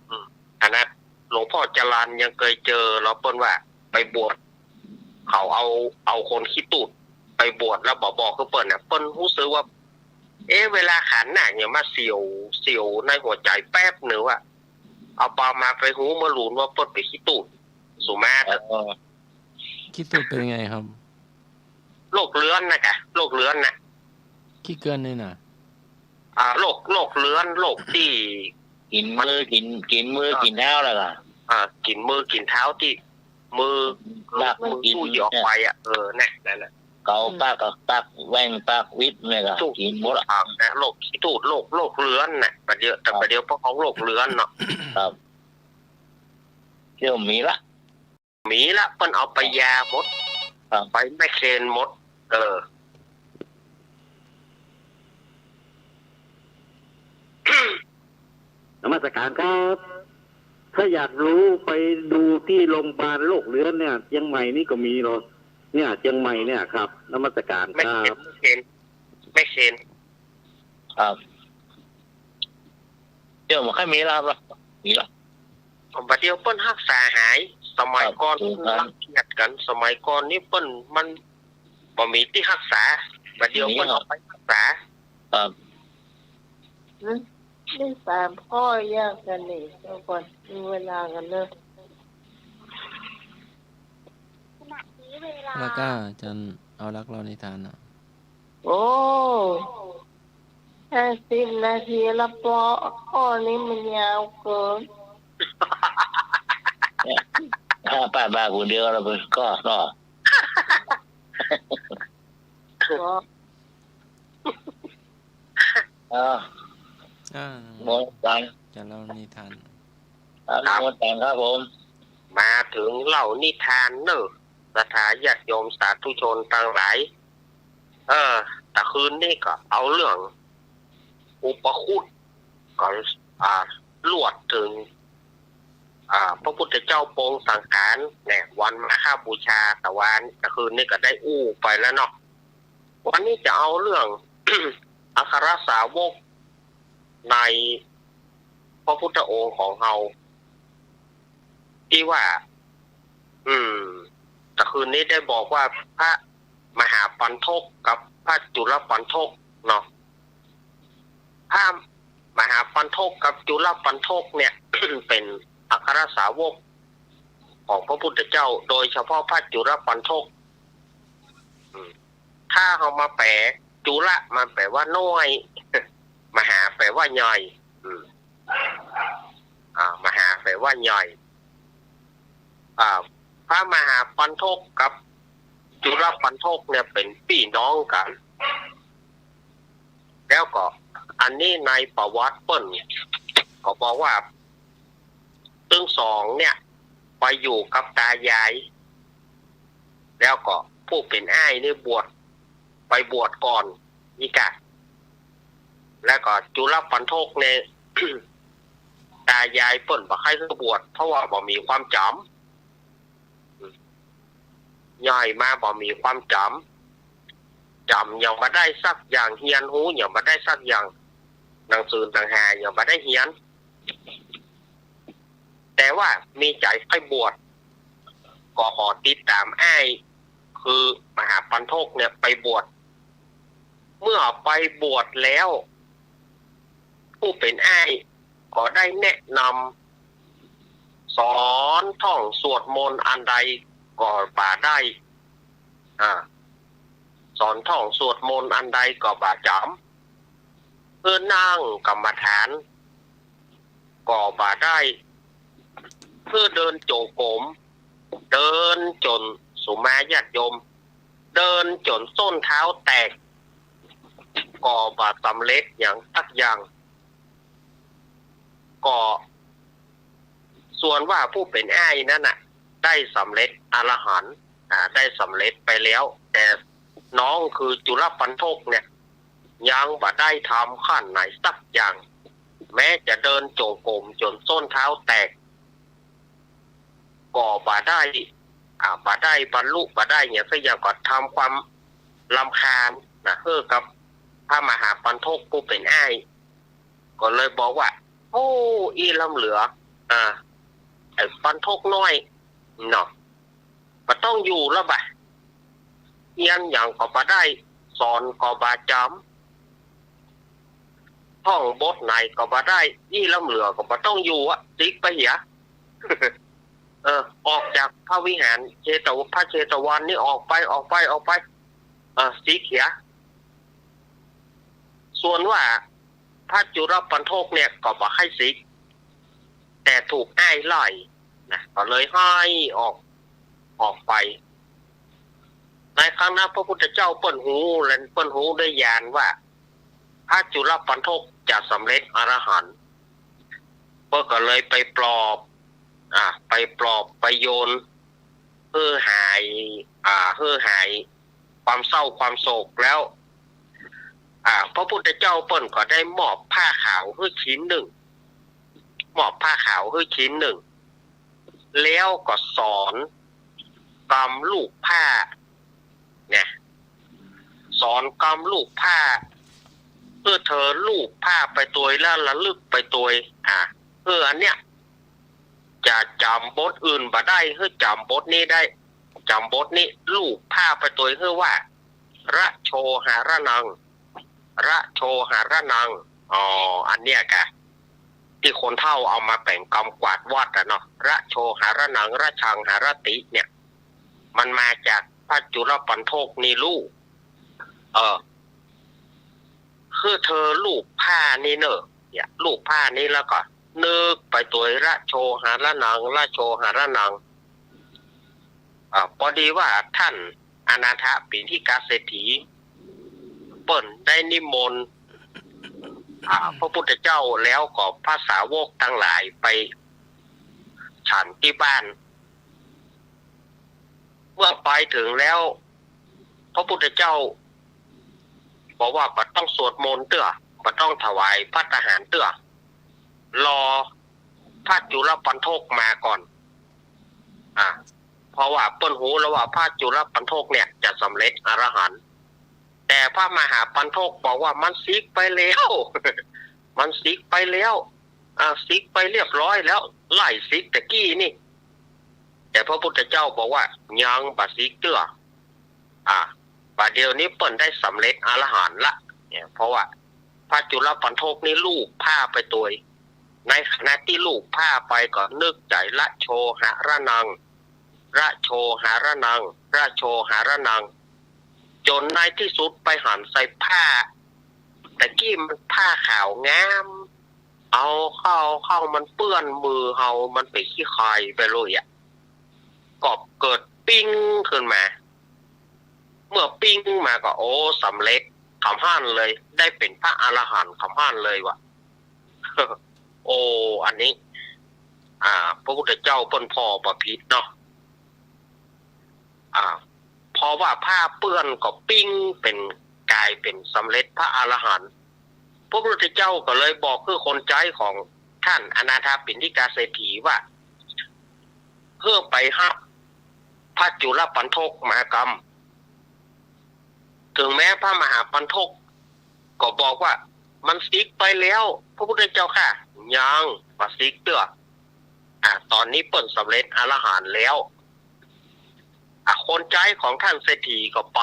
อืม อันนั้นหลวงพ่อจรัญยังเกยเจอ แล้วเปิ้นว่าไปบวช เขาเอา เอาคนขี้ตูดไปบวชแล้วบ่บอกคือเปิ้นน่ะ เปิ้นฮู้สึกว่า เอ๊ะ เวลาขันน่ะ เนี่ยมาเสียว เสียวในหัวใจ๋แป๊บนึ่งว่า เอาปามาไปฮู้เมื่อลูนว่าเปิ้นเป๋นขี้ตูด สุมาตร เออ ขี้ตูดเป๋นไงครับ โรคเรื้อนน่ะกะ โรคเรื้อนน่ะ ขี้เกื้อนนี่น่ะ อ่า โรค โรคเรื้อน โรคตี้ กิ๋นมือ กิ๋น กิ๋นมือ อ่า กิ๋นเท้าแล้วล่ะ อ่า กิ๋นมือกิ๋นเท้าตี้ มือ ลาก มือ กิ๋น ตู้หยิบออกไปอ่ะ เออ นั่น นั่นน่ะ เกา อืม ปากกับปากแว่งปากวิบเนี่ยก็ ถูก กิ๋นหมดละ ครับ นะ โรคขี้ตูด โรค โรคเรื้อนน่ะ ประเดี๋ยว แต่ ครับ ประเดี๋ยวพวกเขาโรคเรื้อนเนาะ ครับ เดี๋ยวมีละ มีละ เปิ้นเอาไปยาหมด ครับ ไปแมคเคนหมด เออ นมัสการครับ ถ้าอยากรู้ไปดูตี้โรงพยาบาลโรคเรื้อนเนี่ย เจียงใหม่นี่ก็มีเหรอ เนี่ย เจียงใหม่เนี่ยครับ นมัสการครับ แมคเคน แมคเคน ครับ เดี๋ยวมันค่อยมีแล้วครับ มีแล้ว บัดเดี๋ยวเปิ้นฮักษาหาย สมัยก่อน ครับ เปิ้นรังเกียจกั๋น สมัยก่อนนี่เปิ้น มันบ่มีตี้ฮักษา บัดเดี๋ยวเปิ้นเอาไปฮักษา ครับ นี่สามข้อยากกั๋นนี่ เดี๋ยวก่อน ดูเวลากั๋นเนอะ แล้วก็อาจ๋ารย์เอาหลักเล่านิทานน่ะ โอ้ ห้าสิบนาทีละเปาะ ข้อนี้มันยาวเกิน ถ้าป้ามาคนเดียวแล้วมันก็เนาะ ก็ เออ อ่า นมัสการ จะเล่านิทาน ครับ นมัสการครับผม มาเถิงเล่านิทานเน่อ ศรัทธาญาติโยมสาธุชนตังหลาย เออ ตะคืนนี้ก็เอาเรื่องอุปคุตก็ อ่า ลวดเถิง อ่า พระพุทธเจ้าปรงสังขารเนี่ย วันมาฆบูชา ตะวา ตะคืนนี้ก็ได้อู้ไปแล้วเนาะ วันนี้จะเอาเรื่อง อัครสาวกในพระพุทธองค์ของเฮา ตี้ว่า อืม ตะคืนนี้ได้บอกว่าพระมหาปัณฑกกับพระจุลปัณฑกเนาะ พระมหาปัณฑกกับจุลปัณฑกเนี่ย เป๋นอัครสาวกของพระพุทธเจ้า โดยเฉพาะพระจุลปัณฑก อืม ถ้าเอามาแปล จุลมันแปลว่าน้อย มหาแปลว่าใหญ่ อืม อ่า มหาแปลว่าใหญ่ อ่า พระมหาปัณฑกกับจุลปัณฑกเนี่ยเป๋นปี้น้องกั๋น แล้วก็อันนี้ในประวัติเปิ้นก็บอกว่าตึงสองเนี่ยไปอยู่กับตายาย แล้วก็ผู้เป๋นอ้ายนี่บวช ไปบวชก่อน นี่กะ แล้วก็จุลปัณฑกเนี่ย ตายายเปิ้นบ่ใค่หื้อบวช เพราะว่าบ่มีความจ๋ำ ใหญ่มาบ่มีความจ๋ำ จ๋ำหยังบ่ได้สักอย่าง เฮียนฮู้หยังบ่ได้สักอย่าง หนังสือหนังหาหยังบ่ได้เฮียน แต่ว่ามีใจ๋ใค่บวช ก็ขอติดต๋ามอ้าย คือมหาปัณฑกเนี่ยไปบวช เมื่อไปบวชแล้ว ผู้เป๋นอ้ายก็ได้แนะนำ สอนท่องสวดมนต์อันใดก็บ่าได้ อ่า สอนท่องสวดมนต์อันใดก็บ่าจ๋ำ หื้อนั่งกรรมฐานก็บ่าได้ หื้อเดินจงกรม เดินจ๋น สุมาญาติโยม เดินจ๋นส้นเท้าแตก ก็บ่าสำเร็จหยังสักอย่าง ก็ส่วนว่าผู้เป๋นอ้ายนั้นน่ะ ได้สำเร็จอรหันต์ อ่า ได้สำเร็จไปแล้ว แต่น้องคือจุลปัณฑกเนี่ย ยังบ่ได้ทำขั้นไหนสักอย่าง แม้จะเดินจงกรมจ๋นส้นเท้าแตก ก็บ่ได้ อ่า บ่ได้บรรลุ บ่ได้หยังสักอย่าง ก็ทำความรำคาญนะ หื้อกับพระมหาปัณฑกผู้เป๋นอ้าย ก็เลยบอกว่า โอ้ อี้ล้ำเหลือ อ่า ไอ้ปัณฑกน้อยเนาะ บ่ต้องอยู่แล้วบ่ะ เฮียนหยังก็บ่ได้ สอนก็บ่าจ๋ำ ท่องบทไหนก็บ่ได้ อี้ล้ำเหลือก็บ่ต้องอยู่อะ สิกไปเหีย เออ ออกจากพระวิหารเชตว- พระเชตวันนี่ออกไป ออกไป ออกไป เออ สิกเหีย ส่วนว่าพระจุลปัณฑกเนี่ยก็บ่ใค่สิก แต่ถูกอ้ายไล่นะ ก็เลยไห้ออก ออกไป ในครั้งนั้นพระพุทธเจ้าเปิ้นฮู้ และเปิ้นฮู้ด้วยญาณว่า พระจุลปัณฑกจะสำเร็จอรหันต์ เปิ้นก็เลยไปปลอบ อ่า ไปปลอบ ไปโยน หื้อหาย อ่า หื้อหายความเศร้าความโศกแล้ว อ่า พระพุทธเจ้าเปิ้นก็ได้มอบผ้าขาวหื้อชิ้นนึ่ง มอบผ้าขาวหื้อชิ้นนึ่ง แล้วก็สอนกำลูบผ้า เนี่ย สอนกำลูบผ้า หื้อเธอลูบผ้าไปตวยแล้วระลึกไปตวย อ่า หื้ออันเนี้ย จะจ๋ำบทอื่นบ่ได้ หื้อจ๋ำบทนี้ได้ จ๋ำบทนี้ ลูบผ้าไปตวย หื้อว่า ระโชหะระนัง ระโชหะระนัง อ๋อ อันเนี้ยกะ ตี้คนเฒ่าเอามาแป๋งกำกวาดวัดอะเนาะ ระโชหะระนัง ระชังหะระติ เนี่ย มันมาจากพระจุลปัณฑกนี่ลูบ เออ หื้อเธอลูบผ้านี่เน่อ เนี่ย ลูบผ้านี่แล้วก็นึกไปตวย ระโชหะระนัง ระโชหะระนัง อ่า ปอดีว่าต้านอนาถปิณฑิกะเศรษฐี เปิ้นได้นิมนต์ อ่า พระพุทธเจ้าแล้วก็พระสาวกตังหลายไปฉันตี้บ้าน เมื่อไปเถิงแล้ว พระพุทธเจ้าบอกว่าบ่ต้องสวดมนต์เตื้อ บ่ต้องถวายภัตตาหารเตื้อ รอพระจุลปัณโฑกมาก่อน อ่า เพราะว่าเปิ้นฮู้แล้วว่าพระจุลปัณโฑกเนี่ยจะสำเร็จอรหันต์ แต่พระมหาปัณโฑกบอกว่ามันสิกไปแล้ว มันสิกไปแล้ว อ่า สิกไปเรียบร้อยแล้ว ไล่สิกตะกี้นี่ แต่พระพุทธเจ้าบอกว่ายังบ่สิกเตื้อ อ่า บ่าเดี่ยวนี้เปิ้นได้สำเร็จอรหันต์ละ เนี่ย เพราะว่าพระจุลปัณโฑกนี่ลูบผ้าไปตวย ในขณะตี้ลูบผ้าไปก็นึกใจ๋ ระโชหะระนัง ระโชหะระนัง ระโชหะระนัง จ๋นในตี้สุดไปหันใส่ผ้า ตะกี้มันผ้าขาวงาม เอาเข้า เอาเข้ามันเปื้อนมือเฮา มันเป๋นขี้ใคไปเลยอะ ก็เกิดปิ๊งขึ้นมา เมื่อปิ๊งมาก็ โอ้ สำเร็จกำหั้นเลย ได้เป๋นพระอรหันต์กำหั้นเลยว่ะ โอ้ อันนี้ อ่า พระพุทธเจ้าเปิ้นผ่อบ่ผิดเนาะ อ่า เพราะว่าผ้าเปื้อนก็ปิ๊งเป๋น ก๋ายเป๋นสำเร็จพระอรหันต์ พระพุทธเจ้าก็เลยบอกหื้อคนใจ๊ของต้านอนาถปิณฑิกะเศรษฐีว่า หื้อไปฮับพระจุลปัณโฑกมากำ เถิงแม้พระมหาปัณโฑกก็บอกว่ามันสิกไปแล้ว พระพุทธเจ้าข้า ยังบ่สิกเตื้อ อ่า ต๋อนนี้เปิ้นสำเร็จอรหันต์แล้ว อ่า คนใจ๊ของต้านเศรษฐีก็ไป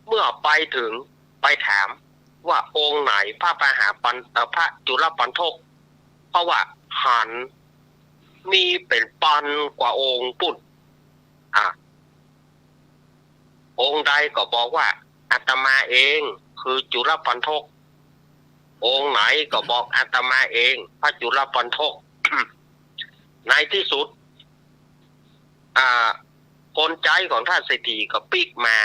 เมื่อไปเถิงไปถามว่าองค์ไหนพระมหาปัณ เอ่อ พระจุลปัณโฑก เพราะว่าหันมีเป๋นปันกว่าองค์ปุ้น อ่า องค์ใดก็บอกว่าอาตมาเองคือจุลปัณโฑก องค์ไหนก็บอกอาตมาเอง พระจุลปัณโฑก ในตี้สุด อ่า คนใจ๊ของต้านเศรษฐีก็ปิ๊กมา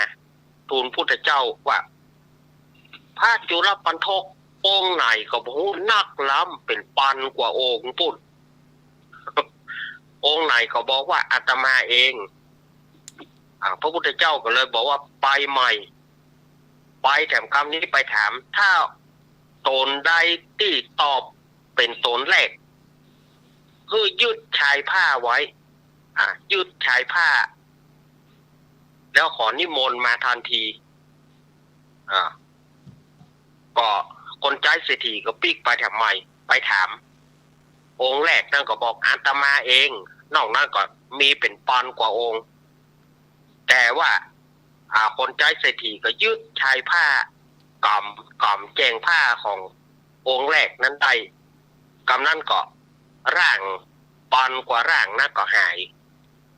ทูลพุทธเจ้าว่า พระจุลปัณโฑกองค์ไหนก็บ่ฮู้ นักล้ำเป๋นปันกว่าองค์ปุ้น องค์ไหนก็บอกว่าอาตมาเอง อ่า พระพุทธเจ้าก็เลยบอกว่าไปใหม่ ไปแถมกำนี้ไปถาม ถ้าต๋นใดตี้ตอบเป๋นต๋นแรก หื้อยึดชายผ้าไว้ อ่า ยึดชายผ้า แล้วขอนิมนต์มาทันที อ่า ก็คนใจ๊เศรษฐีก็ปิ๊กไปแถมใหม่ ไปถาม องค์แรกนั้นก็บอกอาตมาเอง นอกนั้นก็มีเป๋นปันกว่าองค์ แต่ว่า อ่า คนใจ๊เศรษฐีก็ยึดชายผ้ากำ กำแจงผ้าขององค์แรกนั้นได้ กำนั้นก็ร่างปันกว่าร่างนั้นก็หาย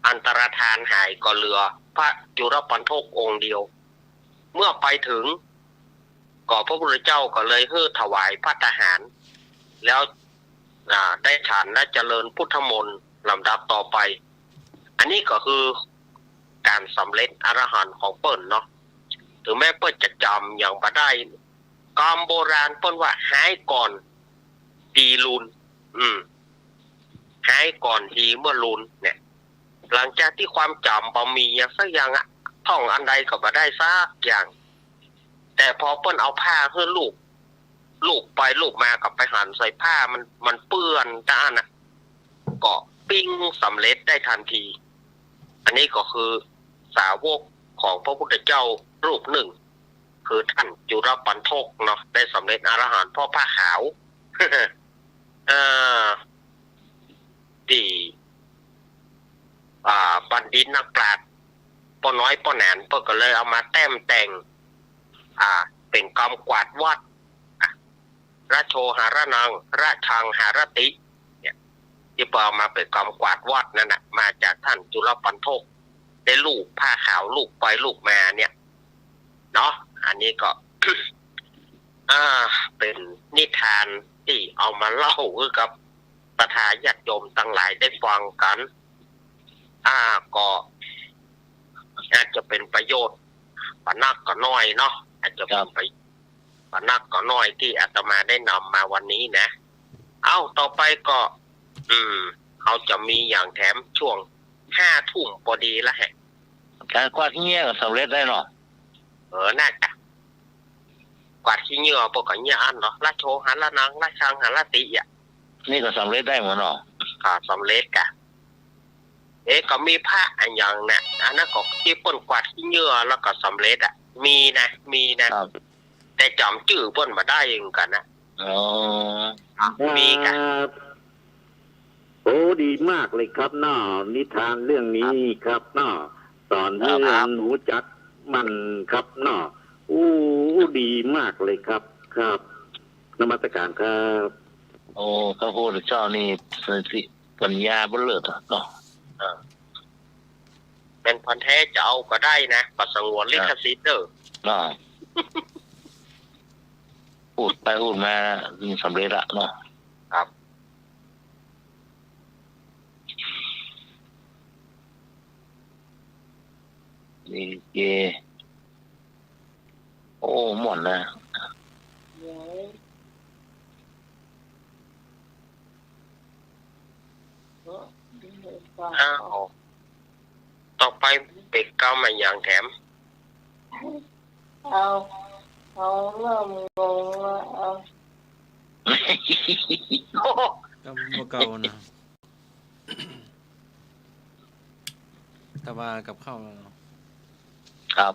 อันตรธานหาย ก็เหลือพระจุลปัณโฑกองค์เดียว เมื่อไปเถิง ก็พระพุทธเจ้าก็เลยหื้อถวายภัตตาหาร แล้ว อ่า ได้ฉันและเจริญพุทธมนต์ลำดับต่อไป อันนี้ก็คือก๋านสำเร็จอรหันต์ของเปิ้นเนาะ เถิงแม้เปิ้นจะจ๋ำหยังบ่ได้ กำโบราณเปิ้นว่าหายก่อนดีลุน อืม หายก่อนดีเมื่อลุนเนี่ย หลังจากตี้ความจ๋ำบ่มีหยังสักอย่างอะ ท่องอันใดก็บ่ได้สักอย่าง แต่พอเปิ้นเอาผ้าหื้อลูบ ลูบไปลูบมาก็ไปหันใส่ผ้ามัน มันเปื้อนตะอั้นน่ะ ก็ปิ๊งสำเร็จได้ทันที อันนี้ก็คือสาวกของพระพุทธเจ้ารูปหนึ่ง คือต้านจุลปัณโฑกเนาะ ได้สำเร็จอรหันต์เพราะผ้าขาว เอ่อ ตี้ อ่า บัณฑิตนักปราชญ์ป้อน้อยป้อหนาน เปิ้นก็เลยเอามาแต้มแต่ง อ่า เป๋นกำกวาดวัด อ่ะ ระโชหะระนัง ระชังหะระติ เนี่ย ตี้เปิ้นเอามาเป๋นกำกวาดวัดนั้นน่ะ มาจากต้านจุลปัณโฑก ได้ลูบผ้าขาวลูบไปลูบมาเนี่ย เนาะ อันนี้ก็ อ่า เป๋นนิทานตี้เอามาเล่าหื้อกับศรัทธาญาติโยมตังหลายได้ฟังกั๋น อ่า ก็อาจจะเป๋นประโยชน์ บ่นักก็น้อยเนาะ อาจจะเป๋นประโยชน์ ก็นักก็น้อยตี้อาตมาได้นำมาวันนี้นะ เอ้า ต่อไปก็ อืม เฮาจะมีอย่างแถมช่วงห้าทุ่มปอดีละแฮะ ก๋านกวาดขี้เหื้อก็สำเร็จได้เนาะ เออ น่าจะ กวาดขี้เหื้อปะ ก็เหียอันเนาะ ละโช หาละนาง ละชัง หาละติอะ นี่ก็สำเร็จได้หมดเนาะ ก็สำเร็จกะ เอ๊ะ ก็มีพระอะหยังเนี่ย อันนั้นก็ตี้เปิ้นกวาดขี้เหื้อแล้วก็สำเร็จอะ มีนะ มีนะ ครับ แต่จ๋ำจื้อเปิ้นบ่ได้เหมือนกั๋นนะ อ๋อ ครับ มีกะ ครับ โอ้ ดีมากเลยครับเนาะ นิทานเรื่องนี้ครับเนาะ สอนหื้อ ครับ หนูจักมันครับเนาะ โอ้ ดีมากเลยครับ ครับ นมัสการครับ โอ้ พระพุทธเจ้านี่สติปัญญาบ่เลิศอะเนาะ อ่า แม่นพันธุ์แท้จะเอาก็ได้นะ บ่สงวนลิขสิทธิ์เด้อ อ่า พูดไปพูดมาสำเร็จละเนาะ ครับ ดีเจ โอ้ ม่วนนะ อ้าว ต่อไปเป๋นกำอะหยังแถม เอา เอาเริ่มงงละ เอา กำบ่เก่านะ แต่ว่ากับข้าวแล้วเนาะ ครับ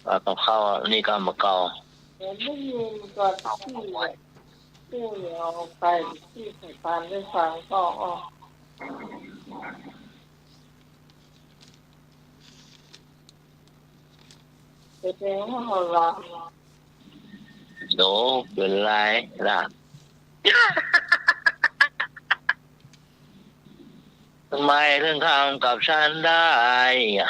ว่ากับข้าวนี่กำบ่เก่า เดี๋ยวได้ยินก่อนที่ ที่เอาไป ที่สายพานได้ฟังก็ อ๋อ แสดงว่าหัวเราะ โด เป๋นไรล่ะ ทำไมถึงทำกับฉันได้อะ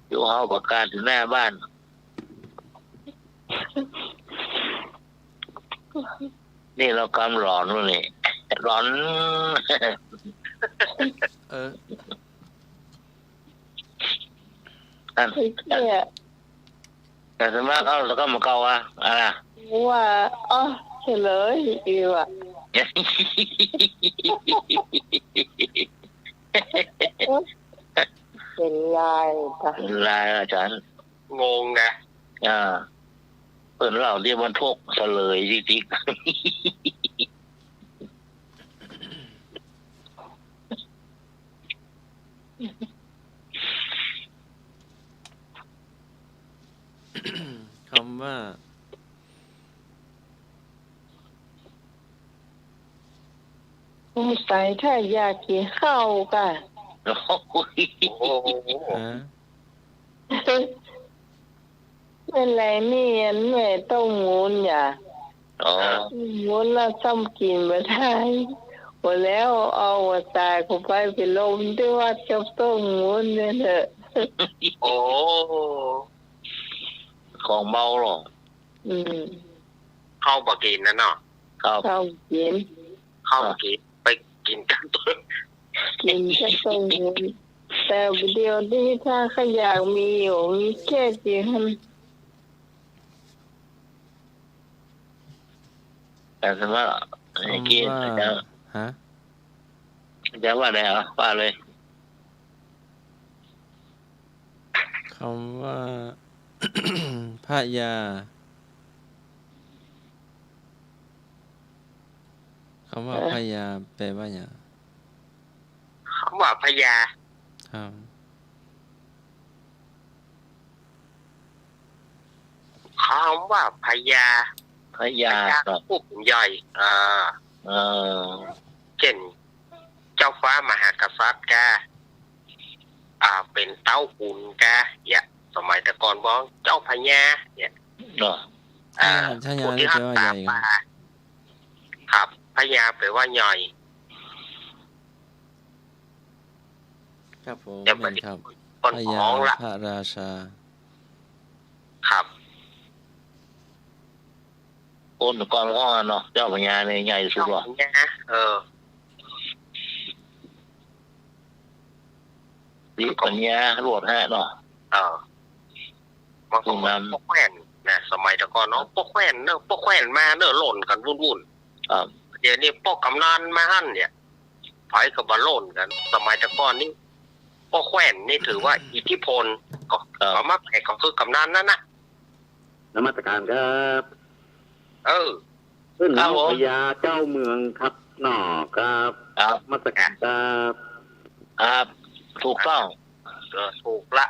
อยู่เฮาประกาศอยู่หน้าบ้าน นี่เรากำหลอนวะนี่ หลอน เออ นั่น ไอ้เหี้ย แต่ส่วนมากเอาแล้วก็มาเก่าอะ อะไรอะ ว่า อ๋อ เฉลยอีกว่ะ เป็นลายปะ เป็นลายอาจารย์ งงไง อ่า เปิ้นเล่าเดี๋ยวมันทุกข์เสลยจริงๆ คำว่า สงสัยถ้าอยากกิ๋นข้าวก่ะ โอ้โห ฮะ แม่นแลนี่อันแม่ต้มหมูนหยา อ๋อ หมูนแล้วซ้ำกิ๋นบ่ได้ หมดแล้ว เอาหัวตายเข้าไป ไปลมตี้วัดกับต้มหมูนเนี่ยเถอะ โอ้ ของเมาเหรอ อืม ข้าวบ่กิ๋นนะเนาะ ครับ ข้าวกิ๋น ข้าวบ่กิ๋น ไปกิ๋นกับ กิ๋นกับต้มหมูน แต่เดี๋ยวนี้ถ้าข้าอยากมีอยู่ มีแค่กิ๋น แต่สมมติว่า คำว่า อาจารย์ ฮะ อาจารย์ว่าไง เอา ว่าเลย คำว่า พญา คำว่า เออ พญา แปลว่าหยัง คำว่าพญา ครับ คำว่าพญา พญา พญา ครับ ผู้ใหญ่ อ่า เออ เจ้น เจ้าฟ้ามหากษัตริย์กา อ่า เป๋นเต๊าขุนกา เนี่ย สมัยแต่ก่อนว่าเจ้าพญา เนี่ย เนาะ อ่า พญา ผู้ตี้ฮักษาป่า ครับ พญาแปลว่าใหญ่ ครับผม เดี๋ยว แม่นครับ เปิ้น เปิ้น พญา ของละ พระราชา ครับ คนก่อนฮ้องอะเนาะ เจ้าพญาเนี่ยใหญ่สุดว่ะ เจ้าพญา เออ สติปัญญาโลดแฮะเนาะ เออ มันก็เหมือนป้อแคว่นนะ สมัยแต่ก่อนเนาะ ป้อแคว่นเนอะ ป้อแคว่นมาเนอะ ล่นกั๋นวุ่นๆ ครับ เดี๋ยวนี้ป้อกำนันมาหั้นเนี่ย ใผก็บ่ล่นกั๋น สมัยแต่ก่อนนี่ ป้อแคว่นนี่ถือว่าอิทธิพล ก็ ครับ ก็มาแปลก็คือกำนันนั่นน่ะ นมัสการครับ เออ เปิ้น ครับผม พญาเจ้าเมืองครับ เนาะ ครับ ครับ นมัสการครับ ครับ ถูกต้อง เออ ถูกละ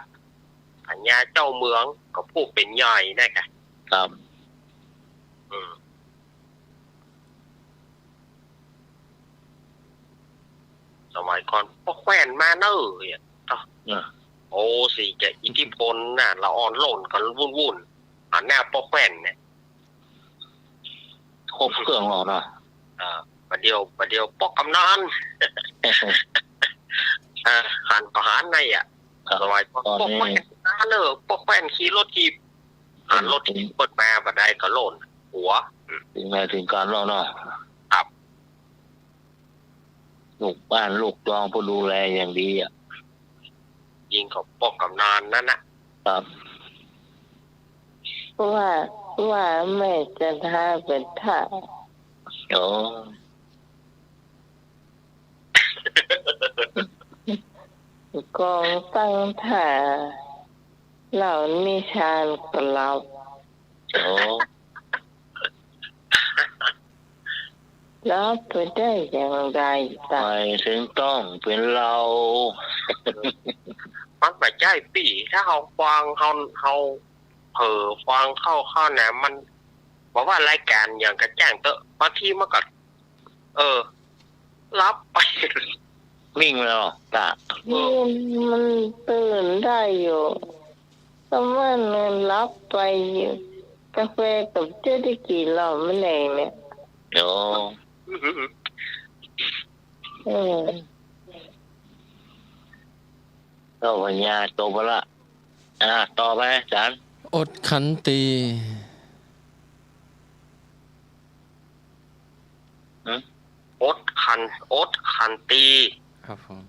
พญาเจ้าเมืองก็ผู้เป๋นใหญ่นะกะ ครับ อืม สมัยก่อนป้อแคว่นมาเนอะเนี่ย อ่ะ โอ้ สิจะอิทธิพลน่ะ ละอ่อนล่นกั๋นวุ่นๆ หันหน้าป้อแคว่นเนี่ย ครบเครื่องแล้วเนาะ อ่า บ่าเดี่ยว บ่าเดี่ยวป้อกำนัน อ่า หันก็หันในอ่ะ ครับ สมัยก่อน ตอนนี้ ป้อแคว่นมาเนอะ ป้อแคว่นขี่รถถีบ หันรถถีบเปิ้นมาบ่าใดก็ล่นหัว อืม เถิงไหนเถิงกั๋นแล้วเนาะ ครับ ลูกบ้านลูกจองผู้ดูแลอย่างดีอ่ะ ยิ่งกว่าป้อกำนันนั่นน่ะ ครับ ว่า ว่าแม่จันทาเป๋นท่า โอ้ กองตั้งท่า เหล้านิทานก็หลับ โอ้ หลับไปได้อย่างไร ทำไมเถิงต้องเป๋นเหล้า มันบ่ใจ้ปี้ ถ้าเฮาฟัง เฮา เฮาเผลอฟังเข้า เข้านะ มัน บ่ว่ารายก๋านหยังก็จ้างเต๊อะ บางทีมันก็ เออ หลับไป นิ่งไปแล้ว ตา เออ มัน มันตื่นได้อยู่ แต่มันหลับไปอยู่ กาแฟกับเจ๊ได้กิ๋นเหล้ามื้อแลงเนี่ย โอ้ เออ เจ้าปัญญาโตไปละ อ่า ต่อไปอาจ๋ารย์ อดขันติ หืม อดขัน อดขันติ ครับผม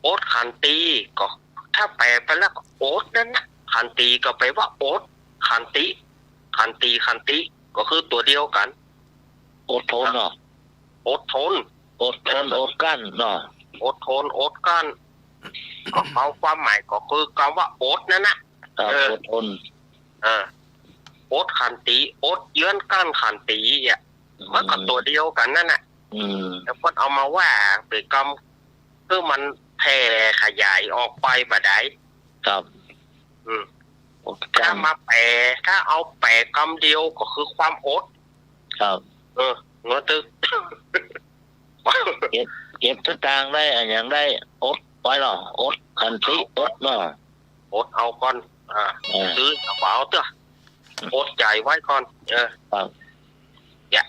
อดขันติ ก็ถ้าแปลไปแล้วก็อดนั่นน่ะ ขันติก็แปลว่าอด ขันติ ขันติ ขันติ ก็คือตั๋วเดียวกั๋น อดทนเนาะ อดทน อดทน อดกลั้นเนาะ อดทน อดกลั้น ก็เอาความหมายก็คือกำว่าอดนั่นน่ะ ครับ เออ อดทน เออ อดขันติ อดเยื้อนกลั้นขันติอ่ะ อืม มันก็ตั๋วเดียวกั๋นนั่นน่ะ อืม แต่เปิ้นเอามาว่าเป๋นกำ คือมันแผ่ขยายออกไปบ่าใด ครับ อืม อดกลั้น ถ้ามาแปล ถ้าเอาแปลกำเดียวก็คือความอด ครับ เออ เงาะตึก เก็บ เก็บสตางค์ได้ อะหยังได้ อดไว้เนาะ อดขันติ อดเนาะ อดเอาก่อน อ่า อ่า ซื้อก็บ่เอาเตื้อ อดใจ๋ไว้ก่อน เออ ครับ เนี่ย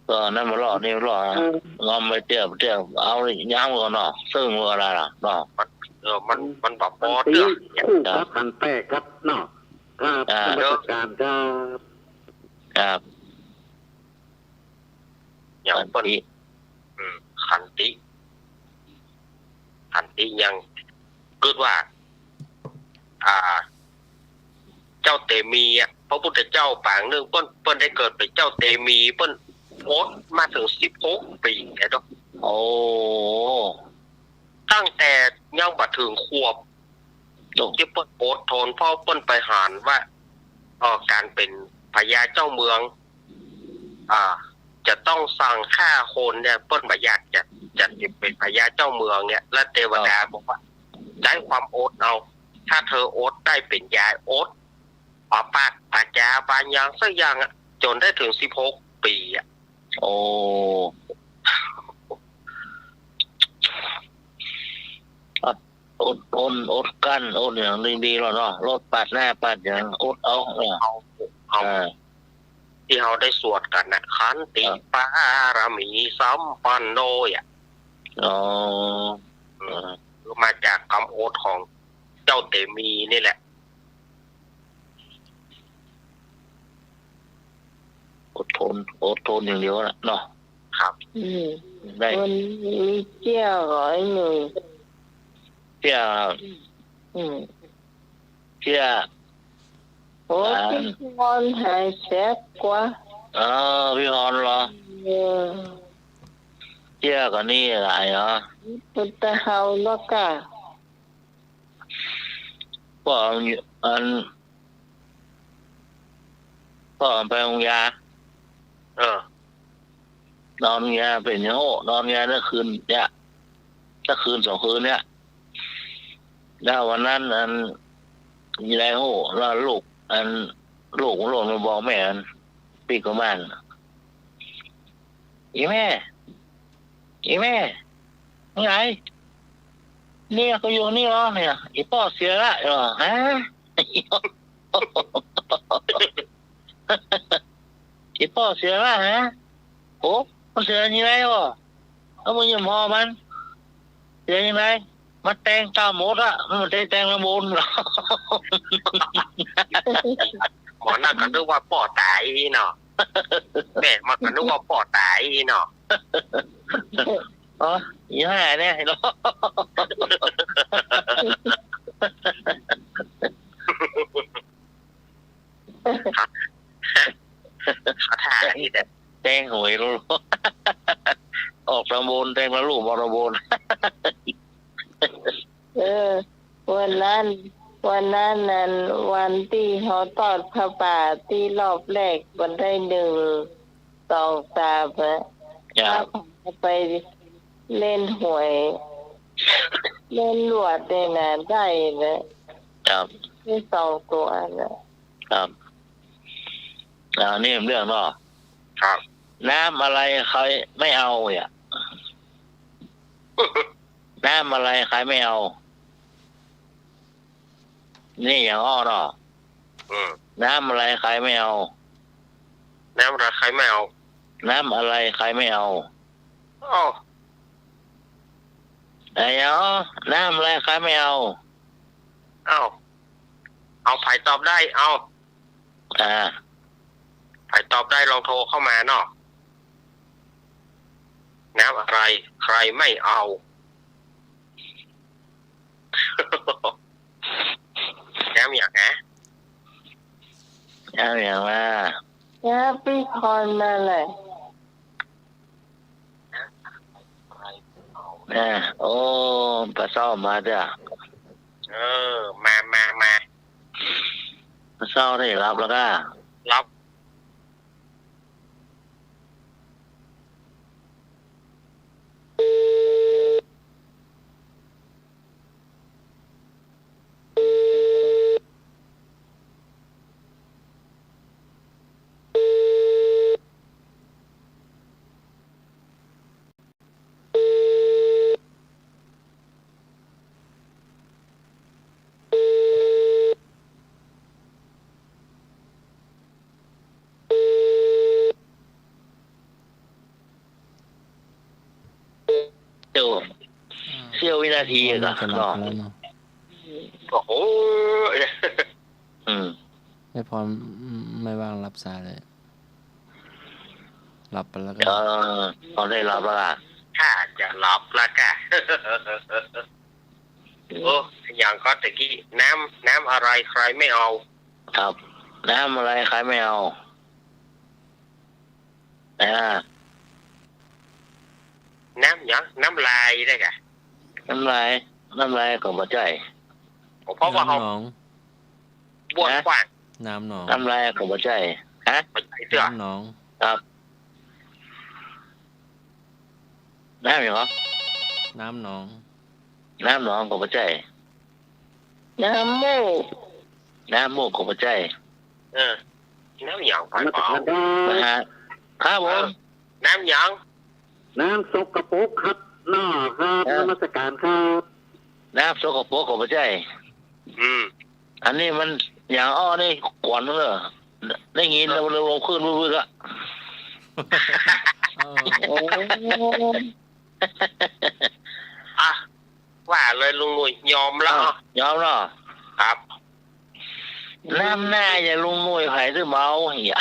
ก็นั่นมันรอด นี่มันรอดนะ อืม งอมไปเตื้อ เตื้อ เอาย้ำก่อนเนาะ ซึ่งเวลาล่ะเนาะ มัน เออ มัน มันบ่ปอเตื้อ ขันติคู่กับขันแตกครับเนาะ ครับ อ่า นมัสการครับ ครับ อย่างเปิ้น ขันติ อืม ขันติ ขันติยังกึ๊ดว่า อ่า เจ้าเตมีอ่ะ พระพุทธเจ้าปางนึ่ง เปิ้น เปิ้นได้เกิดเป๋นเจ้าเตมี เปิ้นอดมาเถิงสิบหกปี๋ไงเนาะ โอ้ ตั้งแต่ยังบ่เถิงขวบ โอ้ ตี้เปิ้นอดทน เพราะเปิ้นไปหันว่า เอ่อ ก๋านเป๋นพญาเจ้าเมือง อ่า จะต้องสั่งฆ่าคนเนี่ย เปิ้นบ่อยากจะ จะเป๋นพญาเจ้าเมืองเนี่ย แล้วเตวดาบอกว่า ใจ๊ความอดเอา ถ้าเธออดได้เป๋นยาย อด ปาปากปาจ๋าปาหยังสักอย่างอะ จ๋นได้เถิงสิบหกปี๋อะ โอ้ อด อดทน อดกลั้น อดหยังดีๆ แล้วเนาะ รถปาดหน้าปาดหยัง อดเอา เออ เอา เอา อ่า ตี้เฮาได้สวดกั๋นน่ะ ขันติ ครับ ปารมีสัมปันโน อ่ะ อ๋อ อืม เออ คือมาจากกำอดของเจ้าเตมีนี่แหละ อดทน อดทนอย่างเดียวน่ะเนาะ ครับ อืม ได้ มันมีเจ้าหอยหนึ่ง เพี้ย อืม เพี้ย โอ้ อ่า พี่พรหายแสบกว่า อ๋อ พี่พรเหรอ เออ เพี้ยก็นี่หลายเหรอ ปุตตะเฮาแล้วก็ ป้ออัน ป้อไปโฮงยา เออ นอนโฮงยาเป๋นยังโห้ นอนโฮงยาเมื่อคืนเนี่ย สักคืนสองคืนเนี่ย แล้ววันนั้นอัน มีอะไรโห้ แล้วลูก อัน ลูกมันโหล่นมาบอกแม่มัน ปิ๊กเข้าบ้าน "อีแม่ อีแม่ มึงไหน เนี่ย กูอยู่นี่เหรอเนี่ย อีป้อเสียละ" เหรอ "ฮะ อีป้อเสียละฮะ โอ้ มันเสียยังไงวะ แล้วมึงยังมองมัน เสียยังไง มันแตงต๋ามหมดอะ มันบ่ได้แตงละบน" หมอนั่นก็นึกว่าป้อต๋ายเนาะ แม่มันก็นึกว่าป้อต๋ายเนาะ อ๋อ อีห่าเนี่ยเนาะ เขาถ่ายนี่แหละ แตงหวยลูก ออกต๋ามบน แตงละลูก ออกต๋ามบน เออ วันนั้น วันนั้นนั่น วันตี้เขาตอดผ้าป่าตี้รอบแรก มันได้หนึ่ง สอง สาม อะ ครับ ไปเล่นหวย เล่นลวดเนี่ยนะ ได้นะ ครับ ได้สองตั๋วนะ ครับ อ่า นี่เรื่องเนาะ ครับ น้ำอะไรใครไม่เอาเนี่ย น้ำอะไรใครไม่เอา นี่อย่างอ้อเนาะ อืม น้ำอะไรใครไม่เอา น้ำอะไรใครไม่เอา น้ำอะไรใครไม่เอา อ้าว ไอ้อ๋อ น้ำอะไรใครไม่เอา อ้าว เอา ใผตอบได้ เอา อ่า ใผตอบได้ลองโทรเข้ามาเนาะ น้ำอะไรใครไม่เอา น้ำอย่างฮะ น้ำอย่างว่า น้ำปี้พรมาเลย อ่า โอ้ ปลาเศร้ามาเด้อ เออ มา มา มา ปลาเศร้าได้รับแล้วก็ รับ เสี้ยว อ่า เสี้ยววินาที มันจะหลับ ก็ แล้วเนาะ โอ้โห อืม แม่พรไม่ว่างรับสายเลย หลับไปแล้วก็ เออ พอได้หลับแล้วล่ะ ข้าจะหลับแล้วก้า โอ้ อย่างก็ตะกี้ น้ำ น้ำอะไรใครไม่เอา ครับ น้ำอะไรใครไม่เอา อ่า น้ำหยัง น้ำลายได้กะ น้ำลาย น้ำลายก็บ่ใจ้ เพราะว่าเขา น้ำหนอง บ้วนกว้าง น้ำหนอง น้ำลายก็บ่ใจ้ ฮะ บ่ใจ้เตื้อ น้ำหนอง ครับ น้ำหยังเหรอ น้ำหนอง น้ำหนองก็บ่ใจ้ น้ำมูก น้ำมูกก็บ่ใจ้ เออ น้ำหยัง น้ำหยัง นะฮะ ครับผม เออ น้ำหยัง น้ำสกปรกครับ น้อครับ เออ นมัสการครับ น้ำสกปรกก็บ่ใจ้ อืม อันนี้มันอย่างอ้อนี่กวนเนอะ ได้ยินแล้ว เออ ลมขึ้นวืดๆ อะ เออ โอ้ อ่ะ ว่าเลยลุงหนุ่ย ยอมแล้ว อ่ะ ยอมแล้ว ครับ น้ำหน้าอย่างลุงหนุ่ยใผจะเมาเหีย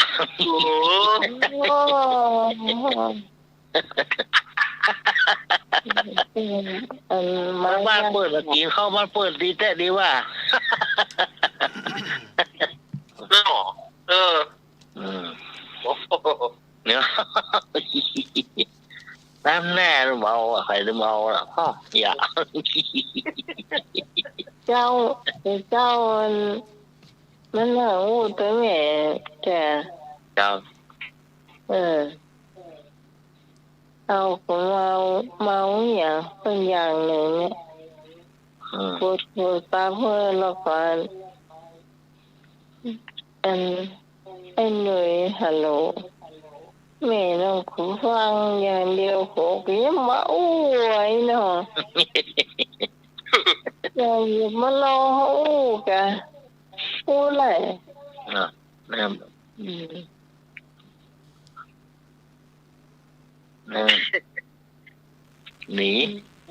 เออ เออ อัน บ้านเปิ้นกิ๋นข้าวบ้านเปิ้นดีแต๊ดีว่า เนาะ เออ อืม โอ้โห เนี่ย นั่นแน่ เมาอะ ใผเมาล่ะ อ้อ อย่า เจ้า เจ้า มัน มันน่าอู้แต่แม่ แต่ เจ้า เออ เอาของเมา เมาอะหยังสักอย่างนึ่งเนี่ย อืม กดโทรศัพท์เปิ้นแล้วก็ อัน ไอ้หนุ่ย ฮัลโหล แม่น้องขอฟังอย่างเดียว ขอเพียงมาอู้ไว้เนาะ อย่าหยิบมาลองอู้กะ อู้แหละ อ่ะ นะครับ อืม นะ หนี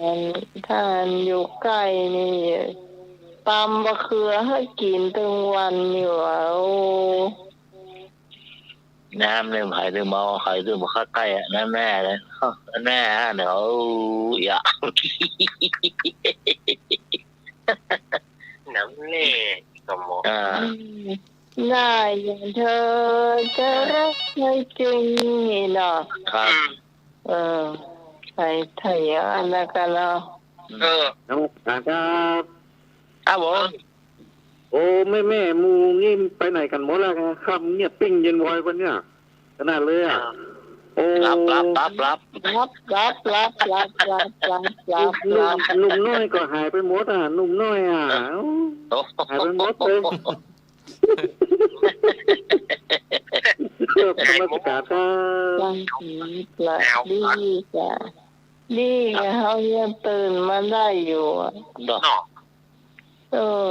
อัน ถ้าอันอยู่ใก้นี่ ตำบะเขือหื้อกิ๋นตึงวันอยู่อะ โอ้ น้ำเนี่ย ใผจะเมา ใผจะบ่เข้าใก้อะ นั่นแน่เลย นั่นแน่ฮะ เดี๋ยว อย่า น้ำแน่ สมอง อ่า อืม ได้อย่างเธอจะรักใครจริงนี่เนาะ ครับ อืม เออ ไปไถ่อันนั้นกันเนาะ เออ นมัสการครับ ครับผม โอ้ แม่ๆ หมู่นี่ไปไหนกั๋นหมดแล้วครับ ค่ำเงียบปิ้งเย็นวอยวันเนี่ย ขนาดเลยอะ อ่า โอ้ หลับ หลับ หลับ หลับ หนุ่ม หนุ่มน้อยก็หายไปหมดอะ หนุ่มน้อยอะ โอ้ หายไปหมดเลย ครับ นมัสการครับ ฟังเสียงปลาดีจ้ะ ดีกะ เฮายังตื่นมาได้อยู่อะ เนาะ เนาะ เออ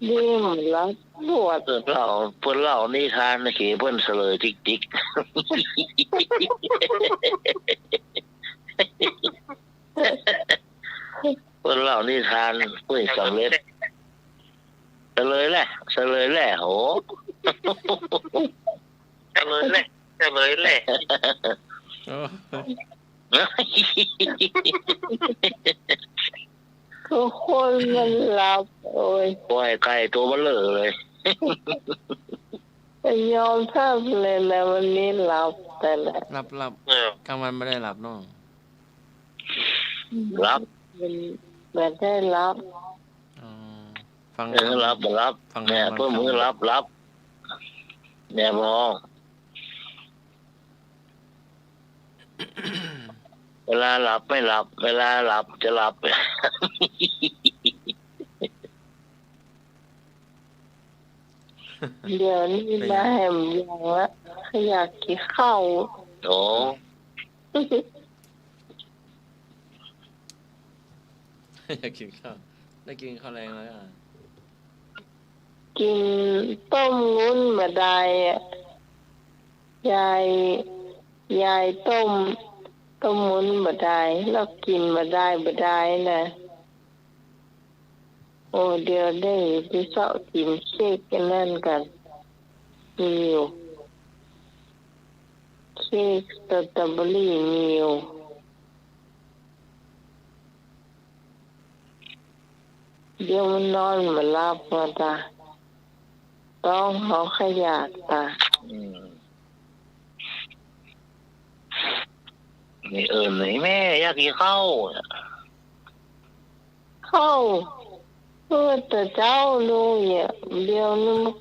ดีมันละบวช เปิ้นเล่า เปิ้นเล่านิทานเขเปิ้นเสลยติ๊กๆ เปิ้นเล่านิทานเปิ้นสำเร็จ เสลยแหละ เสลยแหละ โห เสลยแหละ เสลยแหละ โอ้ คือคนมันหลับ โอ้ย โอ้ย ไก่ตั๋วเบ้อเร่อเลย แต่ยอมรับเลยนะ วันนี้หลับแต่ละ หลับ หลับ เออ กลางวันบ่ได้หลับเนาะ หลับ มันบ่ได้หลับ อ๋อ ฟัง เออ ธรรม หลับ บ่หลับ ฟังธรรม เนี่ย เปิ้น ฟังธรรม มื้อหลับ หลับ เนี่ย พอ เวลาหลับไม่หลับ เวลาหลับจะหลับ เดี๋ยวนี้ เป็นไง มาแหมยังละ อยากกิ๋นข้าว โอ้ อยากกิ๋นข้าว ได้กิ๋นข้าวแลงแล้วอะ กิ๋นต้มงุ้นบ่ได้อะ ยาย ยายต้ม ต้มงุ้นบ่ได้ แล้วกิ๋นบ่ได้ บ่ได้นะ โอ้ เดี๋ยวได้ไปเซาะกิ๋นเค้กอันนั้นกั๋น มีอยู่ เค้กสตรอเบอรี่มีอยู่ เดี๋ยวมันนอนบ่หลับว่าตา ต๊องเฮาขยาดตา อืม นี่เอิ้นนี่แม่อยากกิ๋นข้าว ข้าว เออ แต่เจ๊าลูกเนี่ย เดี๋ยวนี้มัน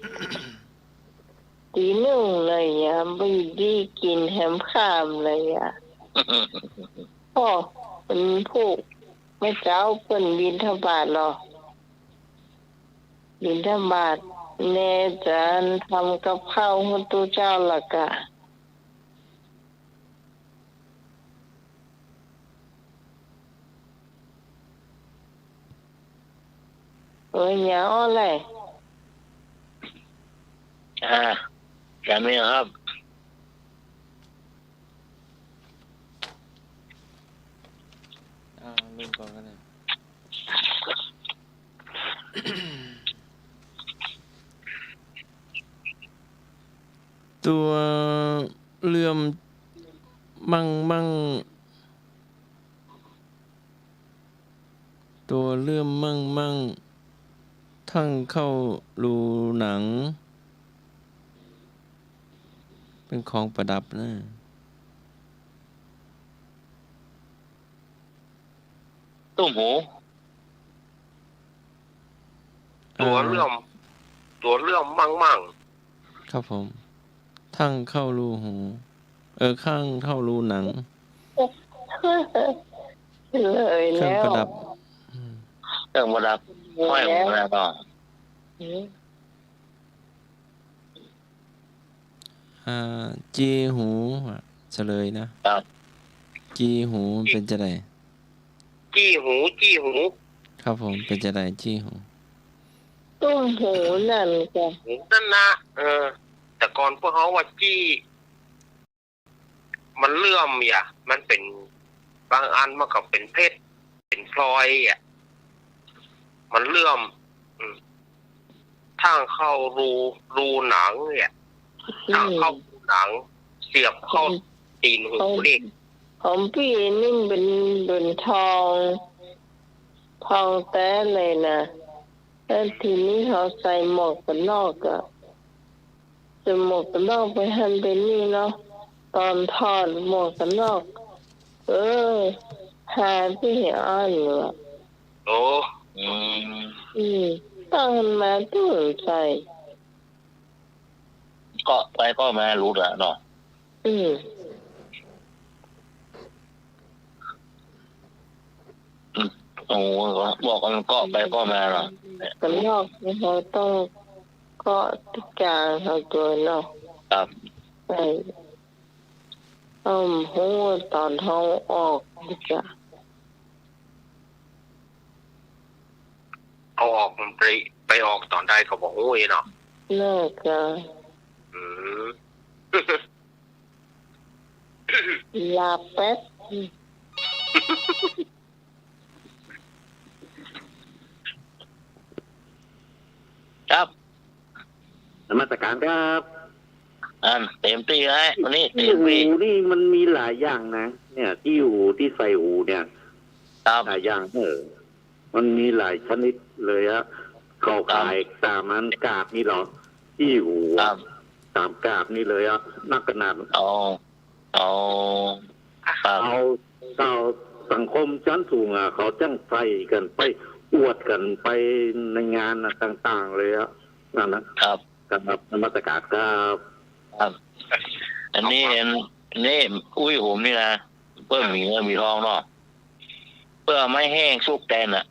ตี๋หนึ่งเลยอะ บ่ดีกิ๋นแหมค่ำเลยอะ อ้อ เปิ้นผู้ แม่เจ๊าเปิ้นบิณฑบาตเนาะ บิณฑบาต แน่จะทำกับข้าวหื้อตุ๊เจ้าละกะ เออ เนี่ย อ้อแหละ อ่า จำไม่ครับ อ่า ลืมก่อนก็ได้ ตั๋วเลื่อมมั่งมั่ง ตั๋วเลื่อมมั่งๆ ตั้งเข้ารูหนัง เป๋นของประดับนะ ตุ้มหู ตั๋วเลื่อม ตั๋วเลื่อมมั่งๆ ครับผม ตั้งเข้ารูหู เออ ตั้งเข้ารูหนัง เลยแล้ว เครื่องประดับ อืม เครื่องประดับ ห้อยหูแล้วเนาะ อืม อ่า จีหู อ่ะ เฉลยนะ ครับ จีหูเป๋นจะใด จีหู จีหู ครับผม เป๋นจะใด จีหู ตุ้มหูนั่นจ้ะ หูนั่นนะ เออ แต่ก่อนพวกเขาว่าจี มันเลื่อมอย่า มันเป๋น บางอันมันก็เป๋นเพชร เป๋นพลอยอ่ะ มันเลื่อม อืม ตั้งเข้ารู รูหนังเนี่ย อืม ตั้งเข้ารูหนัง เสียบเข้า ของ ตี๋นหู ของ นี่ ของปี้นี่เป๋น เป๋นทอง ทองแต๊เลยนะ แล้วทีนี้เขาใส่หมวกกั๋นน็อกอะ ใส่หมวกกั๋นน็อกไปหั้นไปนี่เนาะ ต๋อนถอดหมวกกั๋นน็อก เออ ฮาตี้อั้นว่ะ โอ้ อืม อืม ตั้งหั้นมาตี้ใส่ เกาะไปเกาะมาหลุดอะเนาะ อืม อืม โอ้ บอกกันเกาะไปเกาะมาเนาะ กั๋นน็อก เขาต้องเกาะตี้กลางเขาตั๋วเนาะ ครับ ใช่ อืม ฮู้ต๋อนเขาออกจ้ะ เอาออกมันไป ไปออกต๋อนใดก็บ่ฮู้เนาะ น่าจะ อืม หลับแป๊บ ครับ นมัสการครับ อันเต็มตี้แล้ว วันนี้เต็มตี้ ตี้หูนี่มันมีหลายอย่างนะ เนี่ย ตี้หูตี้ใส่หูเนี่ย ครับ หลายอย่าง เออ มันมีหลายชนิดเลยอะ เขา ครับ ขายต๋ามอันกาบนี่เหรอ ตี้หูอะ ครับ ต๋ามกาบนี่เลยอะ นักขนาด อ๋อ อ๋อ ครับ เขา เขาสังคมชั้นสูงอะ เขาจั้งใส่กั๋นไปอวดกั๋นไปในงานอะต่างๆ เลยอะ นั่นนะ ครับ ครับ นมัสการครับ ครับ อันนี้ อันนี้ อุ้ยผมนี่นะ เปิ้นหมีเงินหมีทองเนาะ เปิ้นเอาไม้แห้งสุกแตนน่ะ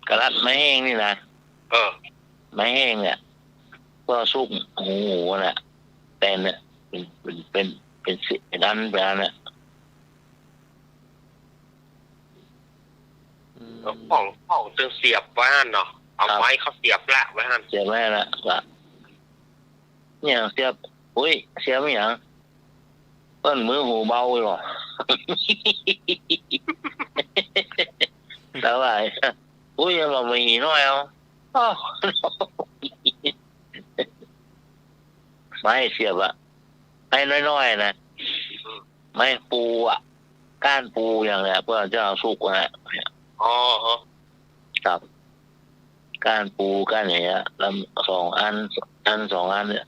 กะลัดไม้แห้งนี่นะ เออ ไม้แห้งเนี่ย เปิ้นเอาสุกหูหมูน่ะ แตนเนี่ย เป๋น เป๋น เป๋น เป๋นสิ เป๋นอัน เป๋นอันน่ะ อืม แล้วของ ของเสียบไว้หั้นเนาะ เอา ครับ ไม้เขาเสียบละไว้หั้น เสียบไว้ละ ละ เนี่ยเสียบ อุ๊ย เสียบอะหยัง เปิ้นมือหูเบาอยู่หรอ แต่ว่า อุ๊ย ยังบอกมีหีน้อยเอา อ้อ ไม้เสียบอะ ไม้น้อยๆ นะ ไม้ปูอะ ก้านปูอย่างเนี้ย เปิ้นจะเอาสุกนะ อ๋อ ครับ ก้านปูก้านอย่างเนี้ย แล้วสองอัน อันสองอันเนี่ย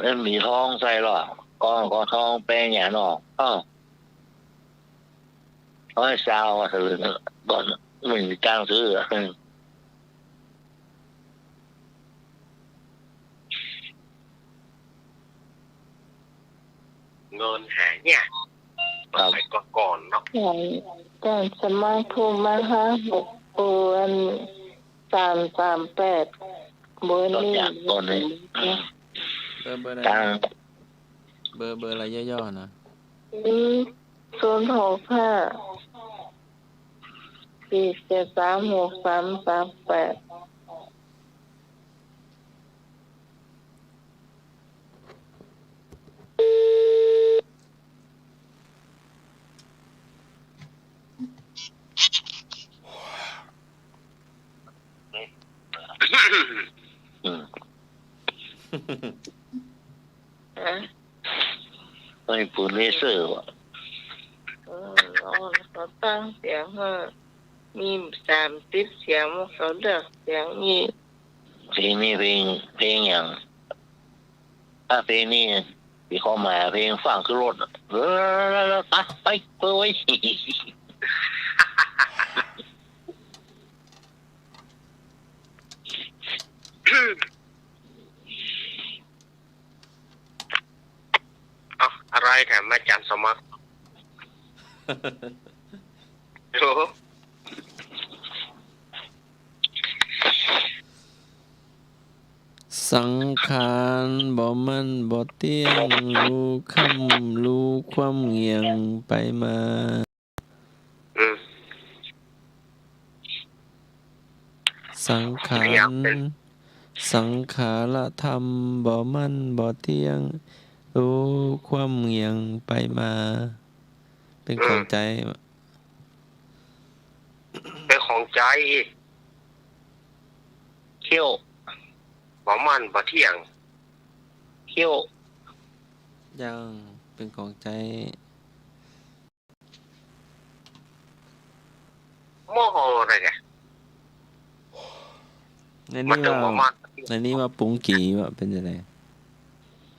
แล้วมีทองใส่หรอ ก็ ก็ทองแปงอย่างเนาะ อ้าว ร้อยซาวอะ ถือ บ่ บ่มีตังค์ซื้ออะ เงินหายาก ครับ สมัยก่อนๆ เนาะ ก่อน ก่อนสมัยพุทธมหาหก ปูอัน สามสามแปด เบอร์นี้ ต้นเนี่ย ต้นนี้ เบอร์ เบอร์อะไร ตังค์ เบอร์ เบอร์อะไรย่อๆ นะ อืม ศูนย์หกห้า สี่เจ็ดสามหกสามสามแปด อืม ฮะ เฮ้ย ปืนเลเซอร์ว่ะ เออ เอา เขาตั้งเสียง เออ มีสามสิบเสียง เขาเลือกเสียงนี่ เพลงนี้เพลง เพลงหยัง ถ้าเพลงนี้ มีความหมายเพลงฟังขึ้นรถอะ เออ ไป ไป ไป เอ้า อะไรแถมอาจารย์สมัคร โอ้โห สังขารบ่มั่นบ่เตี้ยง ลู่ค่ำลู่คว่ำเหงี่ยงไปมา อืม สังขาร สังขารธรรมบ่มั่นบ่เตี้ยง ลู่คว่ำเหงี่ยงไปมา เป๋นของใจ๋ เป๋นของใจ๋ เขี้ยว บ่มั่นบ่เตี้ยง เขี้ยว ยังเป๋นของใจ๋ หม้ออะไรแก ในนี้ว่า ในนี้ว่าปุ้งกี่ว่าเป๋นจะได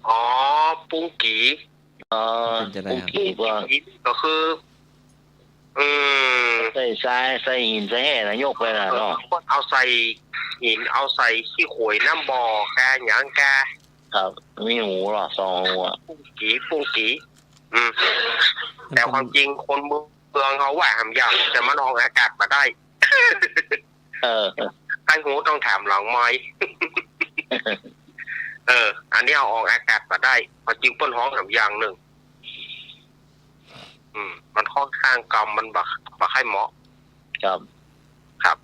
อ๋อ ปุ้งกี่ อ๋อ เป๋นจะไดครับ ปุ้งกี่ก็ ก็คือ อืม ใส่ทราย ใส่หิน ใส่แห่นะ ยกไปนะเนาะ เออ เอาใส่หิน เอาใส่ขี้ขวยน้ำบ่อ กาหยังกา ครับ มีหูเหรอ สองหูอะ ปุ้งกี่ ปุ้งกี่ อืม แต่ความจริงคนเมืองเขาว่าหำอย่าง แต่มันออกอากาศบ่ได้ เออ ใค่ฮู้ต้องถามหลังไมค์ เออ อันนี้เอาออกอากาศบ่ได้ ความจริงเปิ้นฮ้องหำอย่างนึ่ง อืม มันค่อนข้างกำ มันบ่ บ่ใค่เหมาะ ครับ ครับ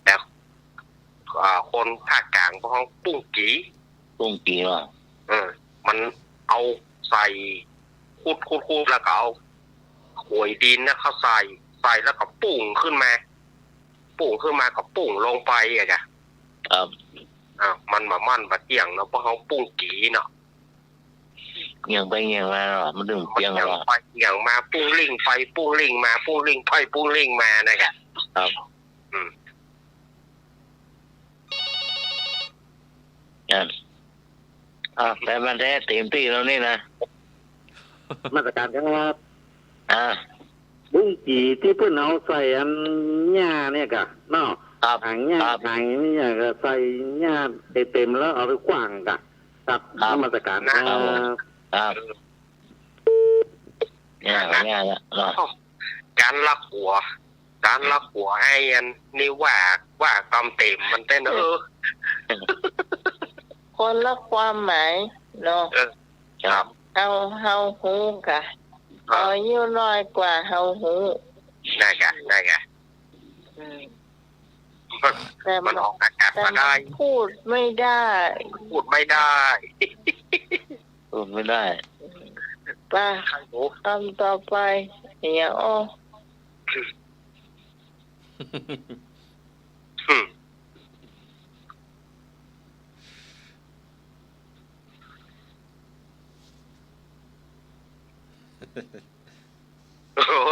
แต่ อ่า คนภาคกลางเปิ้นฮ้องปุ้งกี่ ปุ้งกี่ว่ะ เออ มันเอาใส่ ขุด ขุด ขุด แล้วก็เอาขวยดินนะเข้าใส่ ใส่แล้วก็ปุ้งขึ้นมา ปุ้งขึ้นมาก็ปุ้งลงไปอะจ้ะ ครับ อ่า มันบ่มั่นบ่เตี้ยงเนาะ เปิ้นฮ้องปุ้งกี่เนาะ เหงี่ยงไปเหงี่ยงมาเหรอ มันเถิงเตี้ยงเหรอ เหงี่ยงไปเหงี่ยงมา ปุ้งลิ่งไปปุ้งลิ่งมา ปุ้งลิ่งไปปุ้งลิ่งมานะกะ ครับ อืม อ่ะ อ่ะ แต่มันแต๊เต็มตี้แล้วนี่นะ นมัสก๋านครับ อ่า ปุ้งกี่ตี้เปิ้นเอาใส่อันหญ้าเนี่ยกะ เนาะ ครับ ถางหญ้า ครับ ถางนี่กะ ใส่หญ้าเต็มๆ แล้วเอาไปขว้างกะ ครับ ครับ นมัสก๋านครับ ครับ ครับ เนี่ย เนี่ยละเนาะ ก๋านลักหัว ก๋านลักหัวไอ้อันนี้ว่า ว่ากำเต็มมันเต้น เออ คนละความหมายเนาะ เออ ครับ เฮา เฮาฮู้กะ ครับ เฮาอายุน้อยกว่าเฮาฮู้ นั่นกะ นั่นกะ อืม แต่มัน มันออกอากาศ แต่ บ่ได้ มันพูดไม่ได้ พูดไม่ได้ พูดไม่ได้ ไป ครับผม คำต่อไป เหียอ้อ อืม โอ้โห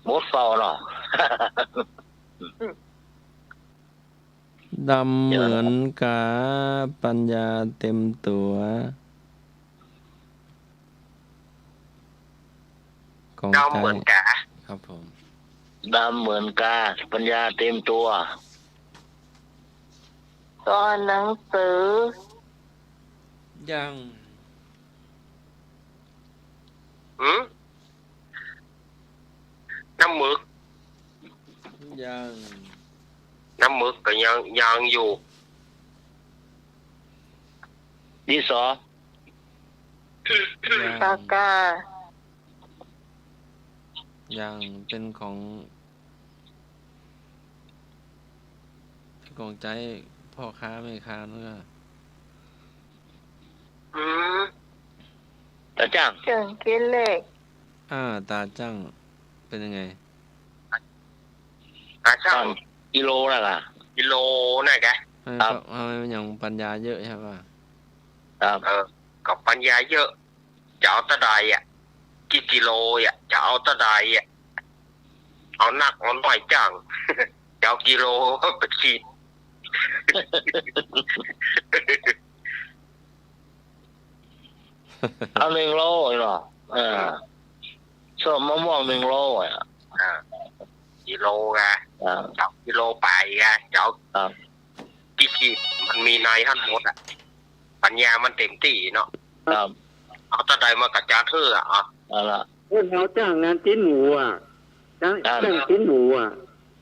หมดเฝ้าเนาะ ดำเหมือนกา ปัญญาเต็มตั๋ว ของ ดำเหมือนกา ครับผม ดำเหมือนกา ปัญญาเต็มตั๋ว สอนหนังสือ ยัง หืม น้ำหมึก ยัง น้ำหมึกก็ยัง ยังอยู่ ดินสอ ยัง ปากกา ยัง เป๋นของ ของใจ๊พ่อค้าแม่ค้านั่นก็ อืม ต๋าจ้าง เครื่องคิดเลข อ่า ต๋าจ้าง เป๋นยังไง ต๋าจ้าง กิโลน่ะล่ะ กิโลน่ะกะ เออ ครับ ก็ เออ อย่างปัญญาเยอะใช่ปะ ครับ เออ ก็ปัญญาเยอะ จะเอาเต้าใดอะ กี่กิโลอะ จะเอาเต้าใดอะ เอานักเอาน้อยจัง จะเอากิโลไปขีด เอานึ่งโลเนาะ เออ ส้มมะม่วงนึ่งโลอะ อ่า กิโลไง อ่า จะเอากิโลไปไง จะเอา ครับ กี่ขีด มันมีในหั้นหมดอะ ปัญญามันเต็มตี้เนาะ ครับ เอาเต้าใดมาก็จัดหื้ออะ เอาละ เปิ้นเอาจ้างงานตี๋นหมู่อะ จ้าง ครับ จ้างตี๋นหมู่อะ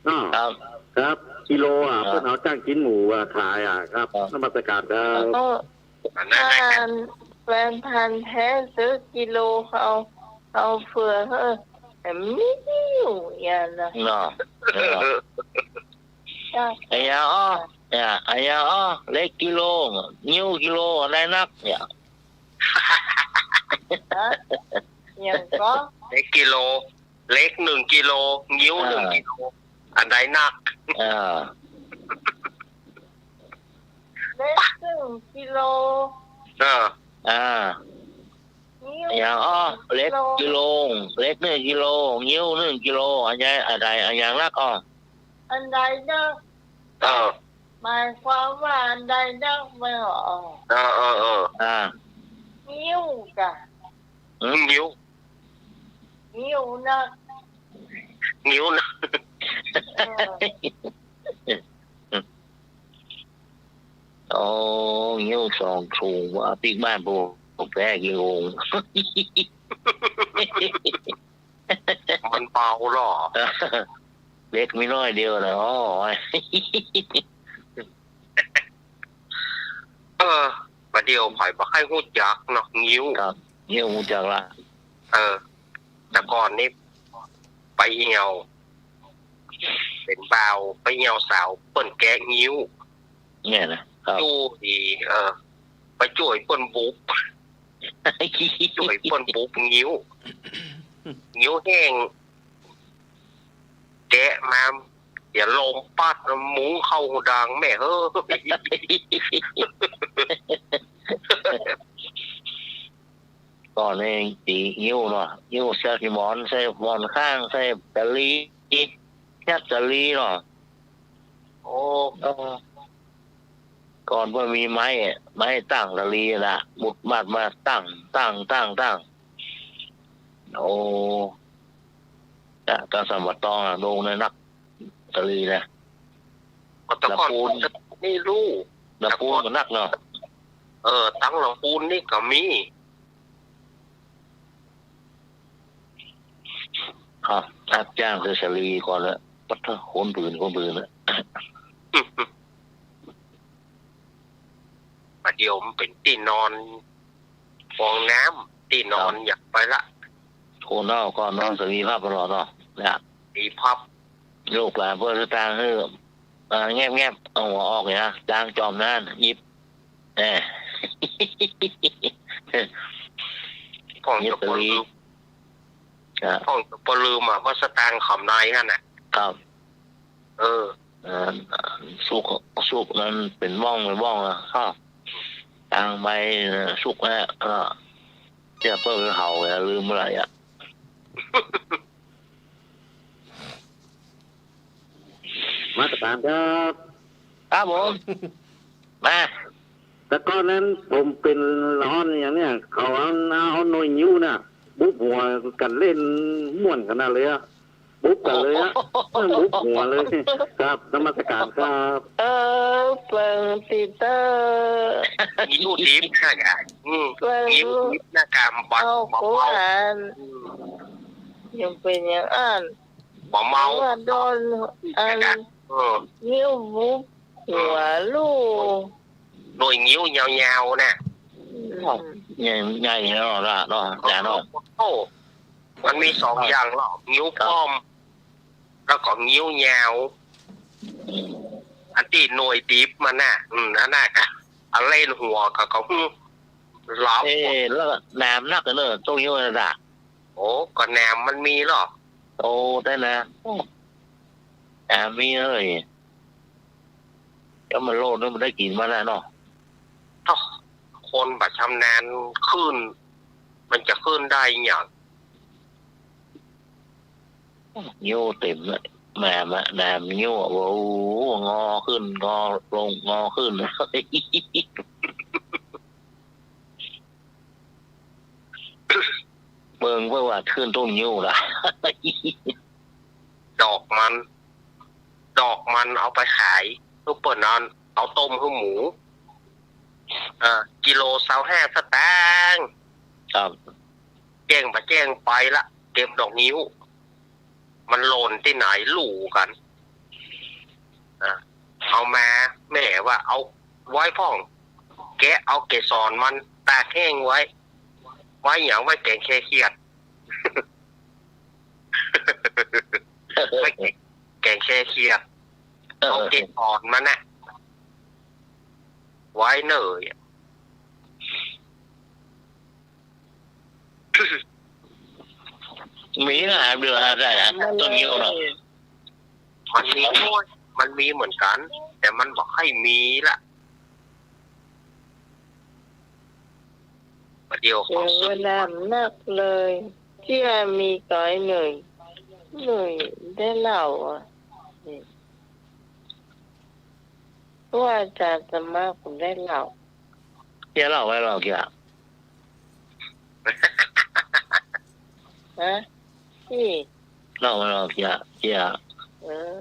อ้อ ครับ ครับ กิโลอะ ครับ เปิ้นเอาจ้างตี๋นหมู่อะ ขายอะ ครับ ครับ นมัสการครับ แล้วก็ อันนั้น ถ้าแฟนพันธุ์แท้ซื้อกิโล เอา เอาเผื่อ เออ แต่มีอยู่อย่างนั้นนะ เนาะ เนาะ จ้ะ อะหยังอ้อ เนี่ย อะหยังอ้อ เหล็กกิโล งิ้วกิโล อันใดนัก เนี่ย ฮะ อย่างก็ เหล็กกิโล เหล็กนึ่งกิโล งิ้วนึ่งกิโล อันใดนัก อ่า เหล็กนึ่งกิโล เออ อ่า งิ้ว อะหยังอ้อ นึ่งกิโล เหล็กกิโล เหล็กนึ่งกิโล งิ้วนึ่งกิโล อันใด อันใด อันหยังนักอ้อ อันใดนัก เออ หมายความว่าอันใดนัก ไม่ออก เออ เออ เออ อ่า งิ้วจ้ะ อืม งิ้ว งิ้วนัก งิ้วนัก เออ โอ้ งิ้วสองถุง ว่าปิ๊กบ้านผม ผมแพ้กี่โมง มันเบาเหรอ เหล็กมีน้อยเดียวนะ โอ้ย เออ บ่าเดี่ยวไผบ่ใค่ฮู้จักเนาะ งิ้ว ครับ งิ้วฮู้จักละ เออ แต่ก่อนนี่ ไปเอี่ยว เป๋นบ่าว ไปเอี่ยวสาว เปิ้นแกะงิ้ว เนี่ยนะ ครับ อยู่ดี เออ ไปจ้วยเปิ้นบุบ จ้วยเปิ้นบุบงิ้ว งิ้วแห้ง แกะมา เดี๋ยวลมปั๊ด มุ้งเข้าหูดัง แม่เฮ้ย ก่อนนี่ตี๋งิ้วเนาะ งิ้วใส่หมอน ใส่หมอนข้าง ใส่สาลี ยัดสาลีเนาะ โอ้ เออ ก่อนเปิ้นมีไม้อะ ไม้ตั้งสาลีน่ะ บุดบัดมาตั้ง ตั้ง ตั้ง ตั้ง โอ้ เนี่ย ต๋อนสมัยตองอะ ลงในนักสาลีนะ ก็แต่ก่อน ตะปูน นี่ลูก ตะปูนก็นักเนาะ เออ ตังตะปูนนี่ก็มี ครับ รับจ้างใส่สาลีก่อนละ ปัดเถาะ คนปืน คนปืนละ บ่าเดี่ยวมันเป๋นตี้นอน ฟองน้ำ ตี้นอน ครับ อยากไปละ คนเฮาก็นอนสาลีพับตลอดเนาะ เนี่ย สาลีพับ ลูกหลานเปิ้นสตางค์หื้อ อ่า แงบๆ เอาหัวออกเนี่ยนะ จางจอมนั้น หยิบ เออ พ่องจะบ่ลืม ครับ พ่องจะบ่ลืมอะ ว่าสตางค์ขำนายหั้นน่ะ ครับ เออ เออ สุก สุกนั้นเป๋นว่อง เป๋นว่องอะ ครับ ตางใบ เออ สุกแล้ว เออ เจ้าเปิ้นไปเผาแล้ว ลืมเมื่อไหร่อะ นมัสการครับ ครับผม มา แต่ก่อนนั้นผมเป๋นละอ่อนอย่างเนี้ย เขาเอา เอาหน่วยงิ้วน่ะ บุบหัวกั๋นเล่นม่วนขนาดเลยอะ บุบกั๋นเลยอะ บุบหัวเลย ครับ นมัสการครับ เออ เปิงติเตอร์ งิ้วดิบนะกะ อืม เปิง งิ้วดิบนะกะ บ่ เอา บ่ กู เมา อ่าน อืม ยังเป๋นอย่างอั้น บ่เมา ว่าโดนอัน เออ งิ้วบุบหัวลู่ หน่วยงิ้วยาวๆ น่ะ อืม ใหญ่ ใหญ่เนาะ เนาะ อาจ๋ารย์เนาะ โอ้ มันมีสองอย่างเหรอ งิ้วป้อม แล้วก็งิ้วยาว อันตี้หน่วยดิบมันน่ะ อืม อันนั้นกะ เอาเล่นหัวเขา เขา อืม หลาม เอ๊ะ แล้วหนามนักเนอะ ต้นงิ้วน่ะ โอ้ ก็หนามมันมีเหรอ โอ้ ได้นะ โอ้ หนามมีเลย แล้วมันโลดแล้วมันได้กิ๋นมันน่ะเนาะ ถ้าคนบ่ชำนาญขึ้น มันจะขึ้นได้หยัง งิ้วเต็มเลย แหม แหม แหม งิ้ว โอ้โห งอขึ้น งอลง งอขึ้น เบิ่งเปิ้นว่าขึ้นต้นงิ้วละ ดอกมัน ดอกมันเอาไปขาย คือเปิ้นเอา เอาต้มหื้อหมู เอ่อ กิโลซาวห้าสตางค์ ครับ แจ้งบ่แจ้งไปละ เก็บดอกงิ้ว มันหล่นตี้ไหนฮู้กั๋น อ่ะ เอามา แม่ว่าเอาไว้พ่อง แกะเอาเกสรมันตากแห้งไว้ ไว้หยัง ไว้แก๋งแคเขียด ไว้แก๋งแคเขียด เออ เอาเกสรมันน่ะ ไว้เน่ย มีนะ เดือนอะไรอะ ต้นงิ้วน่ะ มันมี มันมีเหมือนกั๋น แต่มันบ่ค่อยมีละ บ่าเดี่ยว เสียเวลานักเลย เตี้ยมีก๋อยเน่ย เน่ยได้เหล้าอ่ะ นี่ ว่าอาจ๋ารย์สมัครผมได้เหล้า เตี้ยเหล้าไว้เหล้าเกี้ย ฮะ นี่ เหล้าไว้เหล้าเกี้ย เตี้ย เออ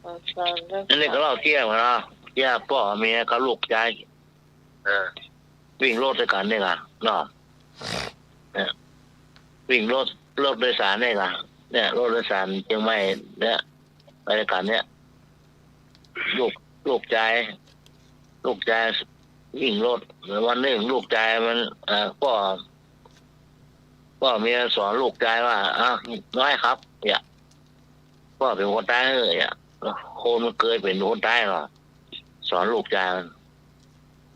เอาตอนนั้น อันนี้ก็เหล้าเตี้ยมาเนาะ เตี้ยป้อเมียกับลูกจาย เออ วิ่งรถด้วยกั๋นเนี่ยก่ะ เนาะ เนี่ย วิ่งรถ รถโดยสารเนี่ยก่ะ เนี่ย รถโดยสารเจียงใหม่เนี่ย ไปด้วยกั๋นเนี่ย ลูก ลูกจาย ลูกจายวิ่งรถ วันนึ่งลูกจายมัน เอ่อ ป้อ ป้อเมียสอนลูกจายว่า อ่ะ น้อยขับ เนี่ย ป้อเป๋นคนใต้เฮ้ย เนี่ย คนมันเกยเป๋นคนใต้เนาะ สอนลูกจายมัน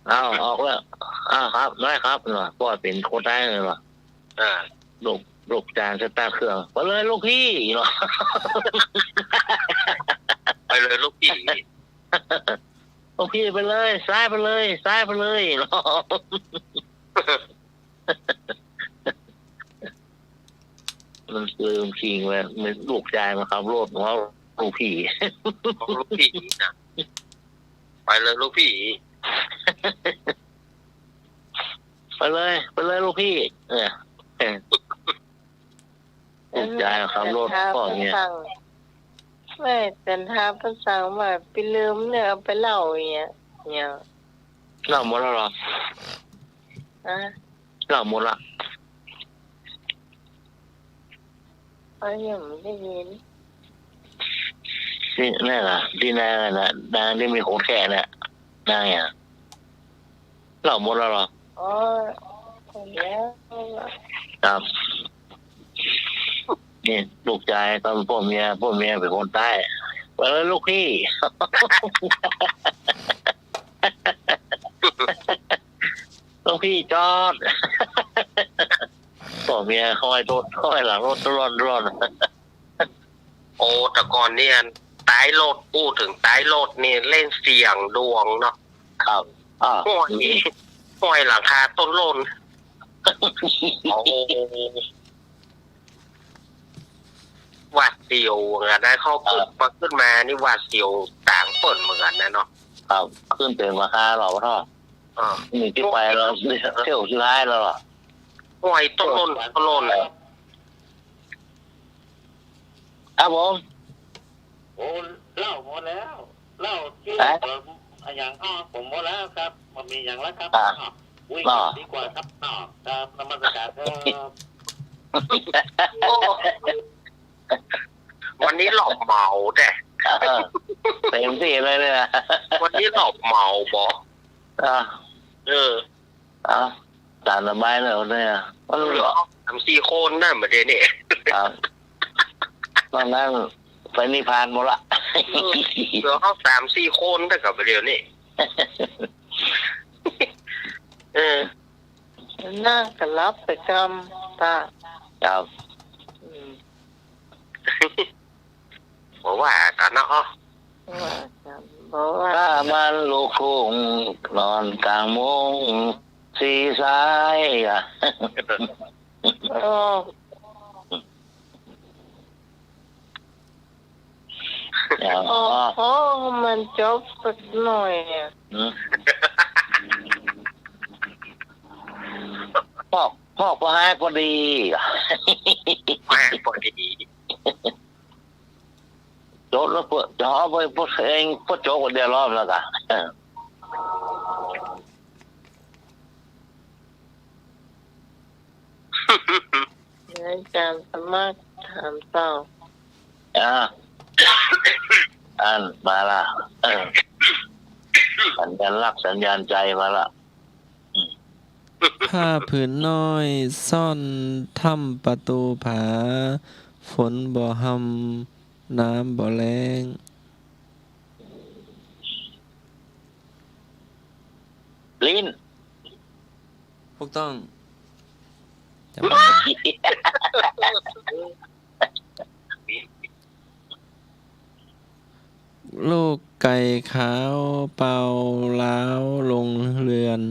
เอา ออกแล้ว อ่า ครับ ได้ครับ เนาะ ป้อเป๋นคนใต้เลยเนาะ อ่า ลูก ลูกจายสตาร์ทเครื่อง ไปเลยลูกพี่ เนาะ ไปเลยลูกพี่ ลูกพี่ไปเลย ซ้ายไปเลย ซ้ายไปเลย เนาะ มันคือจริงเว้ย มันลูกจายมันขับรถ ของลูกพี่ ของลูกพี่น่ะ ไปเลยลูกพี่ ไปเลย ไปเลยลูกพี่ เออ เออ ลูกจายขับรถ พ่อเมีย แม่ แต่ถ้าเปิ้นสั่งว่าไปลืมเนี่ย เอาไปเหล้าอย่างเงี้ย เนี่ย เหล้าหมดแล้วเหรอ ฮะ เหล้าหมดละ เขายังไม่ได้ยิน นี่ นั่นน่ะ ตี้นางน่ะ นางตี้มีคนแคะน่ะ นางเนี่ย เหล้าหมดแล้วเหรอ อ๋อ หมดแล้ว ครับ นี่ลูกจายกับป้อเมีย ป้อเมียเป๋นคนใต้ ไปเลยลูกพี่ ลูกพี่จอด ป้อเมียห้อยรถ ห้อยหลังรถร่อนๆ โอ้ แต่ก่อนเนี่ย ใต้รถ พูดเถิงใต้รถนี่เล่นเสี่ยงดวงเนาะ ครับ อ่า ห้อย ห้อยหลังคาต้นโล่น โอ้ หวาดเสียวเหมือนกั๋นนะ เขาขึ้น อ่า มา ขึ้นมานี่หวาดเสียวต๋างเปิ้นเหมือนกั๋นนะเนาะ ครับ ขึ้นเป๋นราคาเหรอพ่อ อ่า นี่ตี้ไปแล้ว เตี้ยวสุดท้ายแล้วเหรอ ห้อยต้นโล่น ต้นโล่น ครับผม โอ้ เหล้าหมดแล้ว เหล้าตี้ ฮะ ผม อะหยัง อ้อ ผมหมดแล้วครับ บ่มีหยังแล้วครับ อ่ะ อ้อ วิ่ง อ้อ ดีกว่าครับ อ้อ ครับ นมัสการครับ โอ้ วันนี้หลอบเหมาแต๊ เออ เต็มตี้เลยเนี่ย วันนี้หลอบเหมาบ่ อ่ะ เออ อ่ะ ต๋ามสบายเลยเนี่ย มันเหลือสามสี่คนนั่นบ่าเดี่ยวนี้ ครับ นอกนั้นไปนิพพานหมดละ เออ เหลือเขาสามสี่คนแต่กับเดี๋ยวนี้ เออ นั่งก็หลับไปกำ ตา ครับ อืม บ่ว่ากั๋นเนาะ ว่ากัน บ่ว่า ถ้ามันลูกทุ่งนอนก๋างมุ้งสีสายอะ อ๋อ อ๋อ อ๋อ มันจบสักหน่อยอะ อืม พอ พอ พอหายพอดี หายพอดี จบแล้วเปิ้น จะเอาไปเปิ้นเอง เปิ้นจบคนเดียวรอบแล้วกะ เออ ในก๋านสมัครถามตอบ อ่า อันมาละ เออ สัญญาณรัก สัญญาณใจ๋มาละ ผ้าผืนน้อยซ่อนถ้ำประตู๋ผา ฝนบ่ฮ่ำ น้ำบ่แล้ง ลิ้น ถูกต้อง จ๋ำไว้ ลูกไก่ขาวเป่าร้าวลงเฮือน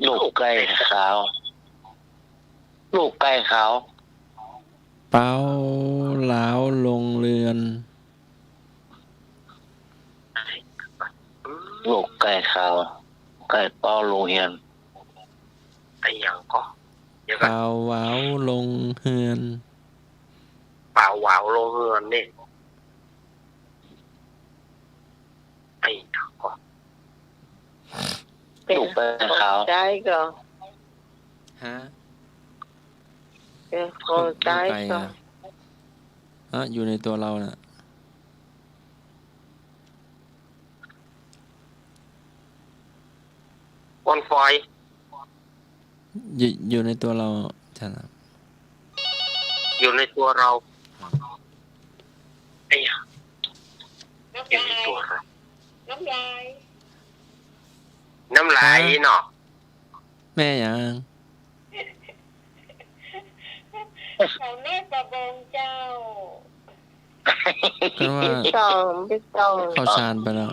ลูกไก่ขาว ลูกไก่ขาว เป่าร้าวลงเฮือน ลูกไก่ขาว ไก่เป่าลงเฮือน อะหยังก่อ เดี๋ยวก่อน เป่าว้าวลงเฮือน เป่าว้าวลงเฮือนนี่ อะหยังก่อ เป๋น ลูกไก่ขาว ใจ๋ก่อ ฮะ เป๋นคนใจ๋ก่อ ลูกไก่อะ ฮะ อยู่ในตั๋วเฮาน่ะ คนฝอย อยู่ อยู่ในตั๋วเฮา ใช่แล้ว อยู่ในตั๋วเฮา ไอ้ยะ อยู่ในตั๋วเฮา น้ำลาย น้ำลาย ฮะ เนาะ แม่หยัง เขาแม่ประบงเจ้า เปิ้นว่า พี่ต้อง พี่ต้อง เข้าฌานไปแล้ว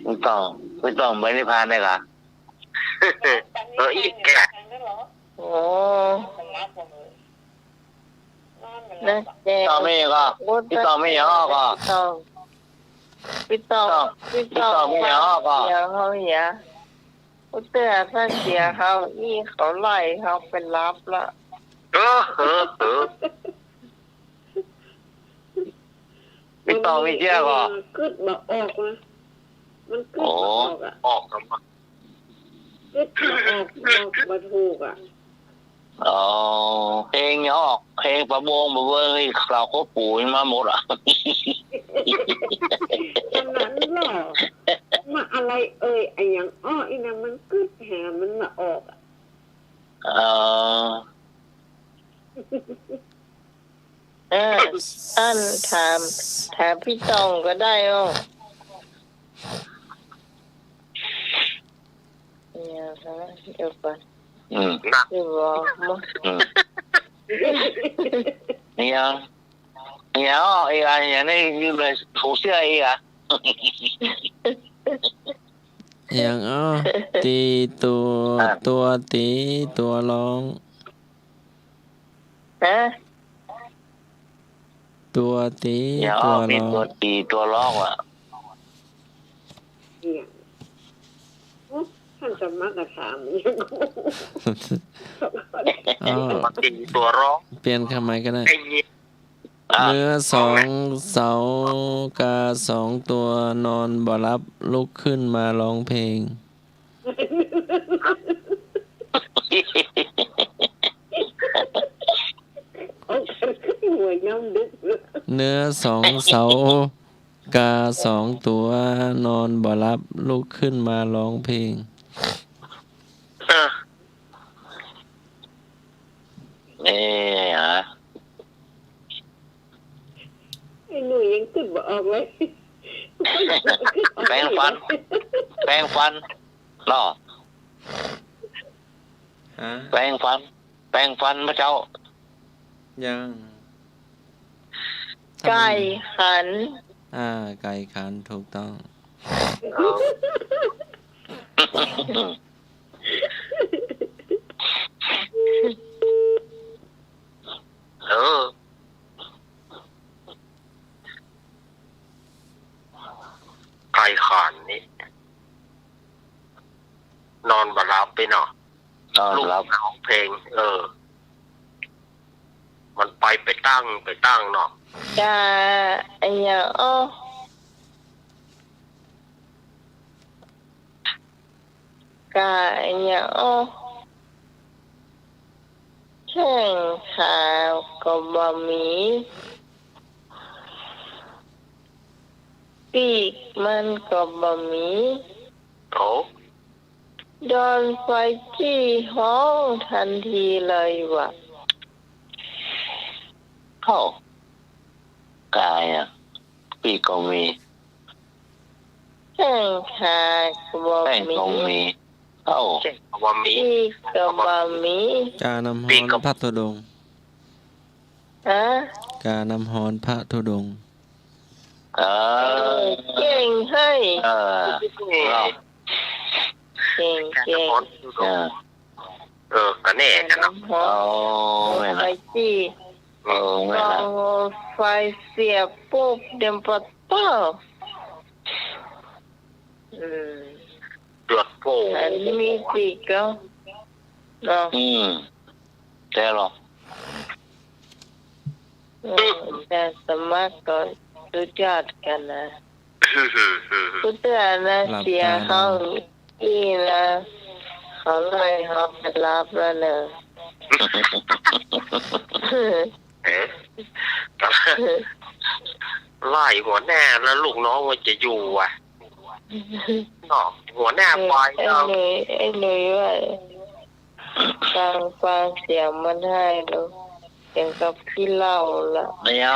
พี่ต้อง พี่ต้องไปนิพพานได้กะ เออ อีกแกะ โอ้ นะแก พี่ต้องมีก่อ พี่ต้องมีหยังอ้อก่อ พี่ต้อง พี่ต้อง พี่ต้องมีหยังอ้อก่อ เสียเฮาเหีย อุยเตื้อ ถ้าเสียเฮาอี้ เขาไล่เฮาไปหลับละ เออ เออ เออ พี่ต้องมีเสียก่อ มันกึ๊ดบ่ออกนะ มันกึ๊ดบ่ออกอะ โอ้ ออกกันมา กึ๊ดบ่ออก บอกบ่ถูกอะ อ๋อ เพลงยังออก เพลงประบงประเบิงอีก สาวโคตรปู่ยังมาหมดอะ อันนั้นเหรอ มาอะไรเอ่ย อะหยังอ้อ อีนั่นมันกึ๊ดแหมมันบ่ออกอะ เออ เออ อันถาม ถามพี่ต้องก็ได้อ้อ เนี่ยฮะ เดี๋ยวก่อน อืม เดี๋ยวบอกมา อืม เนี่ย เนี่ย อ้อ ไอ้ ไอ้ อย่างนี้อยู่ในโซเชียลอีกอะ อย่าง อ้อ ตี๋ตั๋ว อ่ะ ตั๋วตี๋ตั๋วร้อง ฮะ ตั๋วตี๋ เนี่ย ตั๋ว อ้อ มี ร้อง ตั๋วตี๋ตั๋วร้องอะ เนี่ย อุ๊ย ท่านจะมากระถามอย่างนี้ อ้อ ตั๋วตี๋ตั๋วร้อง เปลี่ยนคำใหม่ก็ได้ ไอ้เหี้ย อ่ะ เนื้อสองเสา กาสองตั๋ว นอนบ่หลับ ลุกขึ้นมาร้องเพลง หัวย่ำดึก เนื้อสองเสา กาสองตั๋ว นอนบ่หลับ ลุกขึ้นมาร้องเพลง เออ เอ๊ะ ฮะ ไอ้หนุ่ยยังกึ๊ดบ่ออกเลย แปรงฟัน แปรงฟัน เนาะ ฮะ แปรงฟัน แปรงฟันเมื่อเช้า ยัง ไก่ขัน อ่า ไก่ขัน ถูกต้อง เออ ไก่ขันนี่ นอนบ่หลับไปเนาะ นอนบ่หลับ ลูกร้องเพลง เออ มันไป ไปตั้ง ไปตั้งเนาะ กะ อะหยังอ้อ กะ อะหยังอ้อ แข้งขาก็บ่มี ปีกมันก็บ่มี โอ้ โดนไฟจี้ฮ้องตันทีเลยว่า เอ้า กายอะ ปีกก็มี แข้งขาก็บ่มี แข้งก็มี เอ้า แข้งก็บ่มี ปีกก็บ่มี กาน้ำฮ้อนพระธุดงค์ ฮะ กาน้ำฮ้อนพระธุดงค์ เออ เออ เก่งเฮ้ย เออ เก่ง เก่ง เออ เออ ก็แน่กันเนาะ โอ้ แม่น ไฟจี้ เออ แม่น กองไฟเสียบปุ๊บ เตรียมปะโต้ อืม เดือดโผ อันมีปีกก็ เนาะ อืม แต่หรอ เออ แต่สมัครก็สุดยอดกันนะ กูเตื๋อนนะ เสียเฮาอี้นะ เขาไล่เฮาไปหลับแล้วเน่อ เอ๊ะ ไล่หัวหน้าแล้วลูกน้องมันจะอยู่อะ เนาะ หัวหน้าไป ไอ้หนุ่ย ไอ้หนุ่ยว่า ฟัง ฟังเสียงมันไห้ดู เสียงกับขี้เหล้าละ เดี๋ยว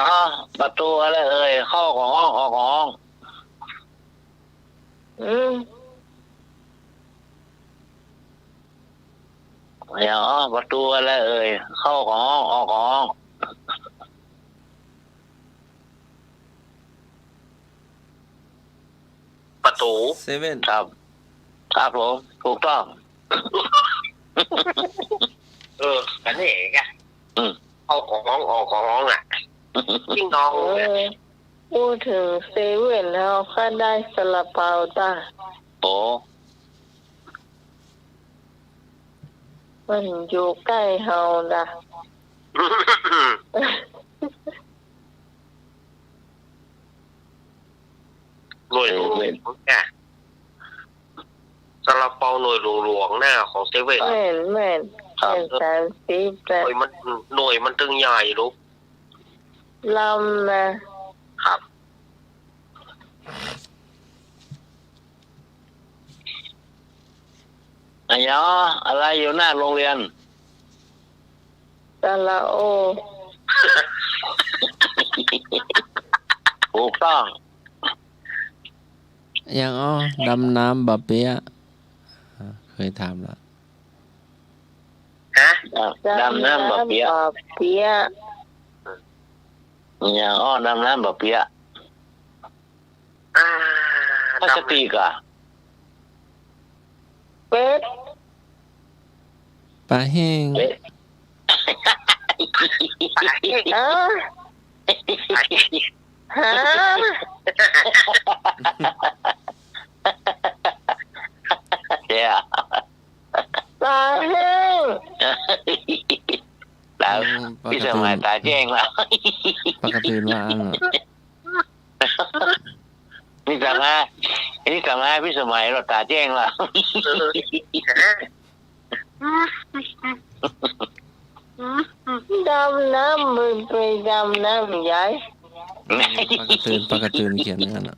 ปะตู๋อะไรเอ่ย เข้าก็ฮ้อง ออกก็ฮ้อง อืม เดี๋ยว ปะตู๋อะไรเอ่ย เข้าก็ฮ้อง ออกก็ฮ้อง ปะตู๋ เซเว่น ครับ ครับผม ถูกต้อง เออ ก็แน่ไง อืม เข้าก็ฮ้อง ออกก็ฮ้องอะ ยิ่งน้อง เออ พูดเถิงเซเว่นแล้ว ข้าได้ซาลาเปาจ้า โอ้ มันอยู่ใก้เฮาจ้า หน่วยหลวงๆ เนี่ย ซาลาเปาหน่วยหลวงๆ นะ ของเซเว่น แม่น แม่น ครับ แม่น สามสิบ หน่วยมัน หน่วยมันตึงใหญ่ลูก ลำนะ ครับ อะหยัง อะไรอยู่หน้าโรงเรียน สระโอ ถูกต้อง อะหยังอ้อ ดำน้ำบ่เปียะ อ่า เคยถามละ ฮะ ดำ ดำน้ำบ่เปียะ ดำน้ำบ่เปียะ อะหยังอ้อ ดำน้ำบ่เปียะ อ่า พลาสติกอะ เป็ด ป๋าแห้ง เอ๊ะ ป๋าแห้ง ฮะ ป๋าแห้ง ฮะ เดี๋ยว ป๋าแห้ง ต๋า อืม ป๋า พี่สมัยต๋าแจ้งแล้ว ป๋าการ์ตูนว่าอั้นอะ นี่สมัย นี่สมัยพี่สมัยเราต๋าแจ้งแล้ว เออ ดำน้ำ มันไปดำน้ำใหญ่ ป๋าการ์ตูน ป๋าการ์ตูนเขียนอย่างนั้นอะ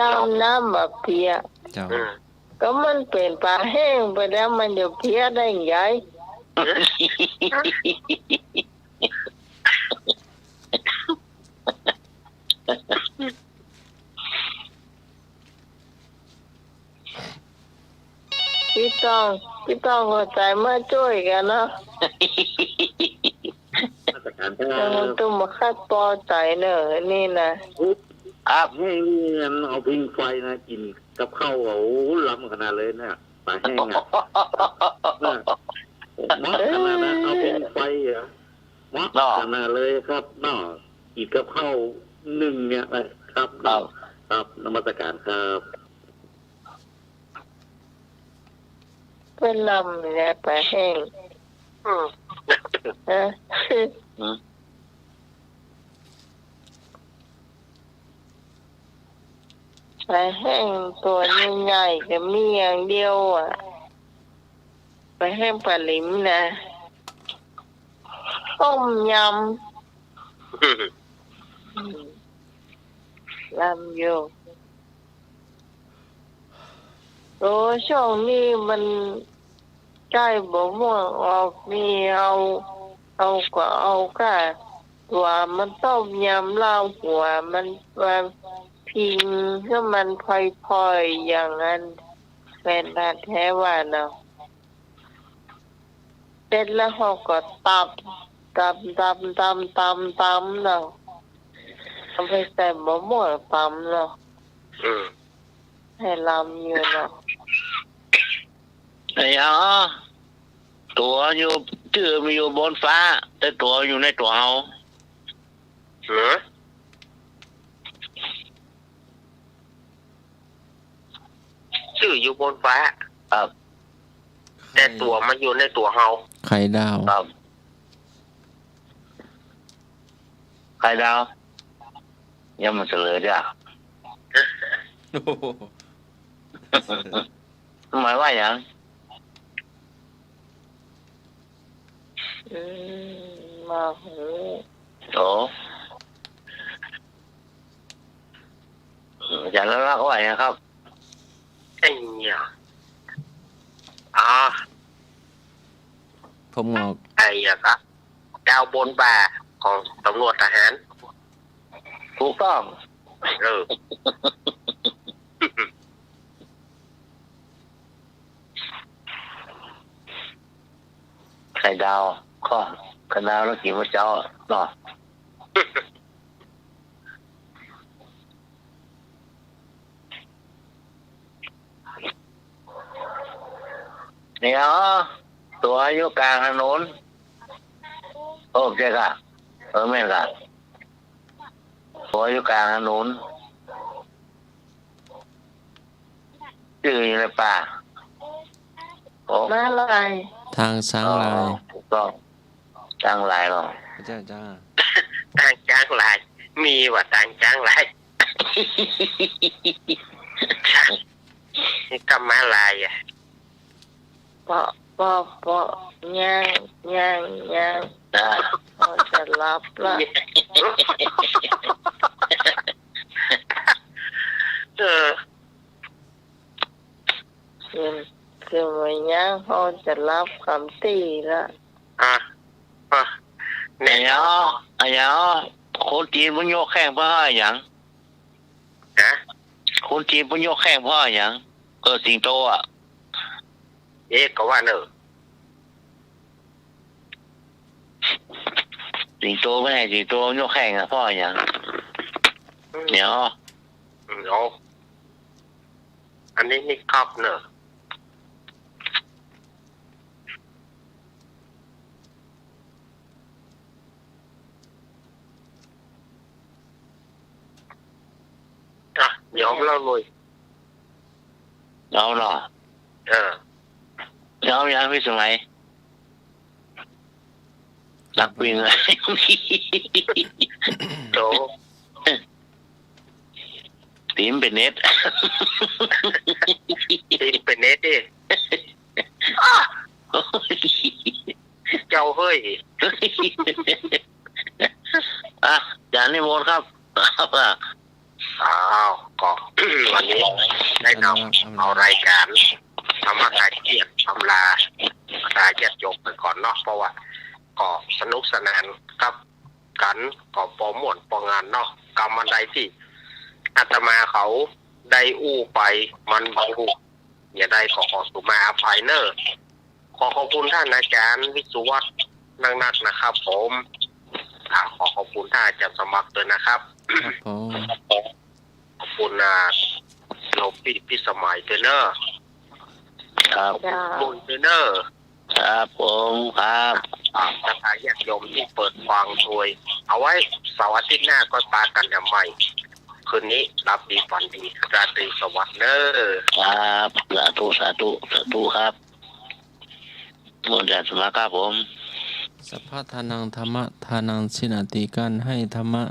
ดำน้ำบ่เปียะ เจ้า อืม ก็มันเป๋นป๋าแห้งไปแล้ว มันจะเปียะได้ใหญ่ พี่ต้อง พี่ต้องหัวใจ๋มาจ้วยกั๋นเนาะ สถานการณ์ เออ ตุ้มบ่ค่อยปอใจ๋เน่อ นี่นะ ครับ แห้งนี่ เอาผิงไฟนะ กิ๋นกับข้าว โอ้โห ล้ำขนาดเลยเนี่ย ปลาแห้งอะ นะ เหมาะขนาดนะ เอาผิงไฟอะ เหมาะ เนาะ ขนาดเลยครับ เนาะ กิ๋นกับข้าวนึ่งเนี่ยนะครับ ครับ ครับ นมัสการครับ เปิ้นล้ำเนี่ย ปลาแห้ง อืม ฮะ อืม ปลาแห้งตั๋วใหญ่ๆ ก็มีอย่างเดียวอะ ปลาแห้งปลาหลิมนะ ต้มยำ อืม ล้ำอยู่ โอ้ ช่วงนี้มันใก้บ่ม่วงออกนี่ เอา เอาก็เอาก้าตั๋วมาต้มยำ แล้วหัวมันมาผิงหื้อมันผ่อยๆ อย่างนั้น แม่นแต๊ว่าเนาะ เสร็จแล้วเฮาก็ต๋ำ ต๋ำ ต๋ำ ต๋ำ ต๋ำ ต๋ำเนาะ เอาไปใส่บ่ม่วงต๋ำเนาะ อืม ให้ล้ำอยู่เนาะ ไอ้หยัง ตั๋วอยู่ จื้อมันอยู่บนฟ้า แต่ตั๋วอยู่ในตั๋วเฮา เหรอ จื้ออยู่บนฟ้า ครับ แต่ตั๋วมันอยู่ในตั๋วเฮา ไข่ดาว ครับ ไข่ดาว ยังบ่เสลยจ้ะ โอ้โห หมายว่าหยัง อืม มาหู โอ้ อาจ๋ารย์ลักษณ์ว่าหยังครับ ไอ้เนี่ย อ๋อ ผมงอก ไอ้อะครับ ดาวบนบ่าของตำรวจทหาร ถูกต้อง เออ ไข่ดาว ข้อ ไข่ดาวแล้วกิ๋นเมื่อเจ๊าเนาะ เนี่ย ตั๋วอยู่ก๋างถนน โอเคค่ะ เออ แม่นค่ะ ตั๋วอยู่ก๋างถนน จื้ออยู่ในป่า โอ้ ม้าลาย ทางช้างลาย อ๋อ ถูกต้อง ช้างลายเหรอ อาจ๋ารย์ อาจ๋ารย์ ตางจ๊างลาย มีว่าตางจ๊างลาย นี่ก็ม้าลายอะ เปาะ เปาะ เปาะ ย่าง ย่าง ย่าง อ่า เฮาจะหลับละ เออ เสียง เสียงมันย่าง เฮาจะหลับกำตี้ละ อ่ะ อ่ะ เนี่ย ไอ้หยัง ไอ้หยัง คนจีนเปิ้นยกแข้งเปื้ออะหยัง ฮะ คนจีนเปิ้นยกแข้งเปื้ออะหยัง เออ สิงโตอะ เอ๊ะ ก็ว่าเน่อ สิงโตเปิ้นหื้อสิงโตยกแข้งอะ เปื้ออะหยัง อืม เนี่ย อืม เอา อันนี้นี่ครับเน่อ อ่ะ ยอมเล่าเลย เอาเนาะ เออ ยอมยังพี่สมัย นักวิ่ง โถ ตี๋มเป๋นเน็ต ตี๋มเป๋นเน็ตดิ เจ้าเฮ้ย อ่ะ อาจ๋ารย์นิมนต์ครับ อ้าว ก็ วันนี้ได้นำเอารายการธรรมะคลายเครียดอำลาบรรดาญาติโยมไปก่อนเนาะ เพราะว่าก็สนุกสนานกับกั๋น ก็ปอม่วนปองามเนาะ กำอันใดตี้อาตมาเขาได้อู้ไปมันบ่ถูก อย่างใดก็ขอสุมาอภัยเน่อ ขอขอบคุณต้านอาจ๋ารย์วิศวัฒน์นักๆ นะครับผม อ่ะ ขอขอบคุณท่านอาจารย์สมัครด้วยนะครับ ครับผม ขอบคุณนะ โยมพี่พิสมัยด้วยเนอะ ครับ เจ้า บุญด้วยเนอะ ครับผม ครับ อ่ะ ศรัทธาญาติโยมตี้เปิดฟังโดย เอาไว้เสาร์อาทิตย์หน้าก็ปากั๋นใหม่ คืนนี้หลับดีฝันดี ราตรีสวัสดิ์เนอะ ครับ สาธุ สาธุ สาธุครับ มนต์อาจารย์สมัครครับผม Sabbadānaṃ dhammadānaṃ jinati การให้ธรรมะ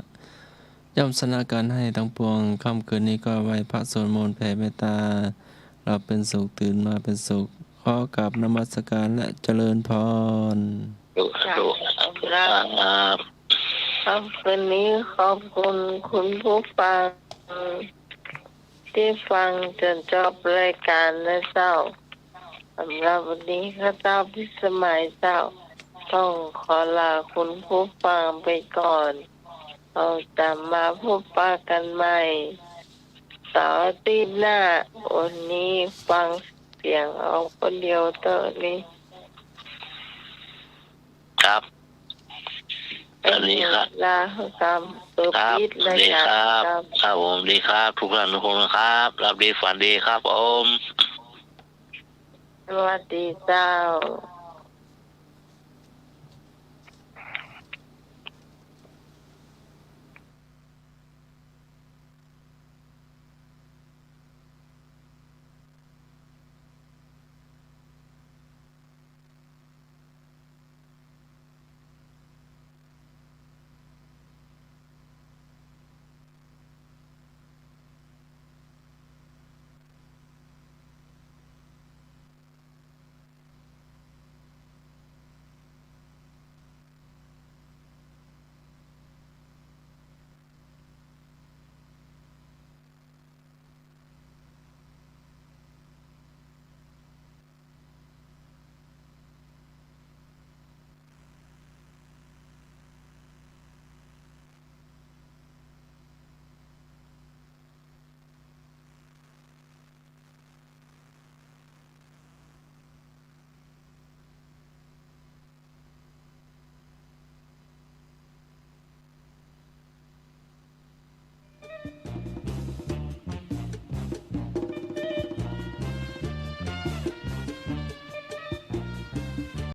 ย่อมชนะการให้ทั้งปวง ค่ำคืนนี้ก็ไหว้พระสวดมนต์แผ่เมตตา หลับเป็นสุข ตื่นมาเป็นสุข ขอกราบนมัสการและเจริญพร สาธุ สาธุ ครับ ค่ำคืนนี้ขอบคุณคุณผู้ฟัง ตี้ฟังจ๋นจบรายก๋านนะเจ้า สำหรับวันนี้ข้าเจ้าพิสมัยเจ้า ต้องขอลาคุณผู้ฟังไปก่อน เราจะมาพบปะกั๋นใหม่เสาร์อาทิตย์หน้า วันนี้ฟังเสียงเอาคนเดียวเต๊อะนี้ ครับ สวัสดีครับ ลาครับ ครับ ปิดรายก๋าน สวัสดีครับ ครับ ครับผม สวัสดีครับ ทุกท่านทุกคนนะครับ หลับดีฝันดีครับผม สวัสดีเจ้า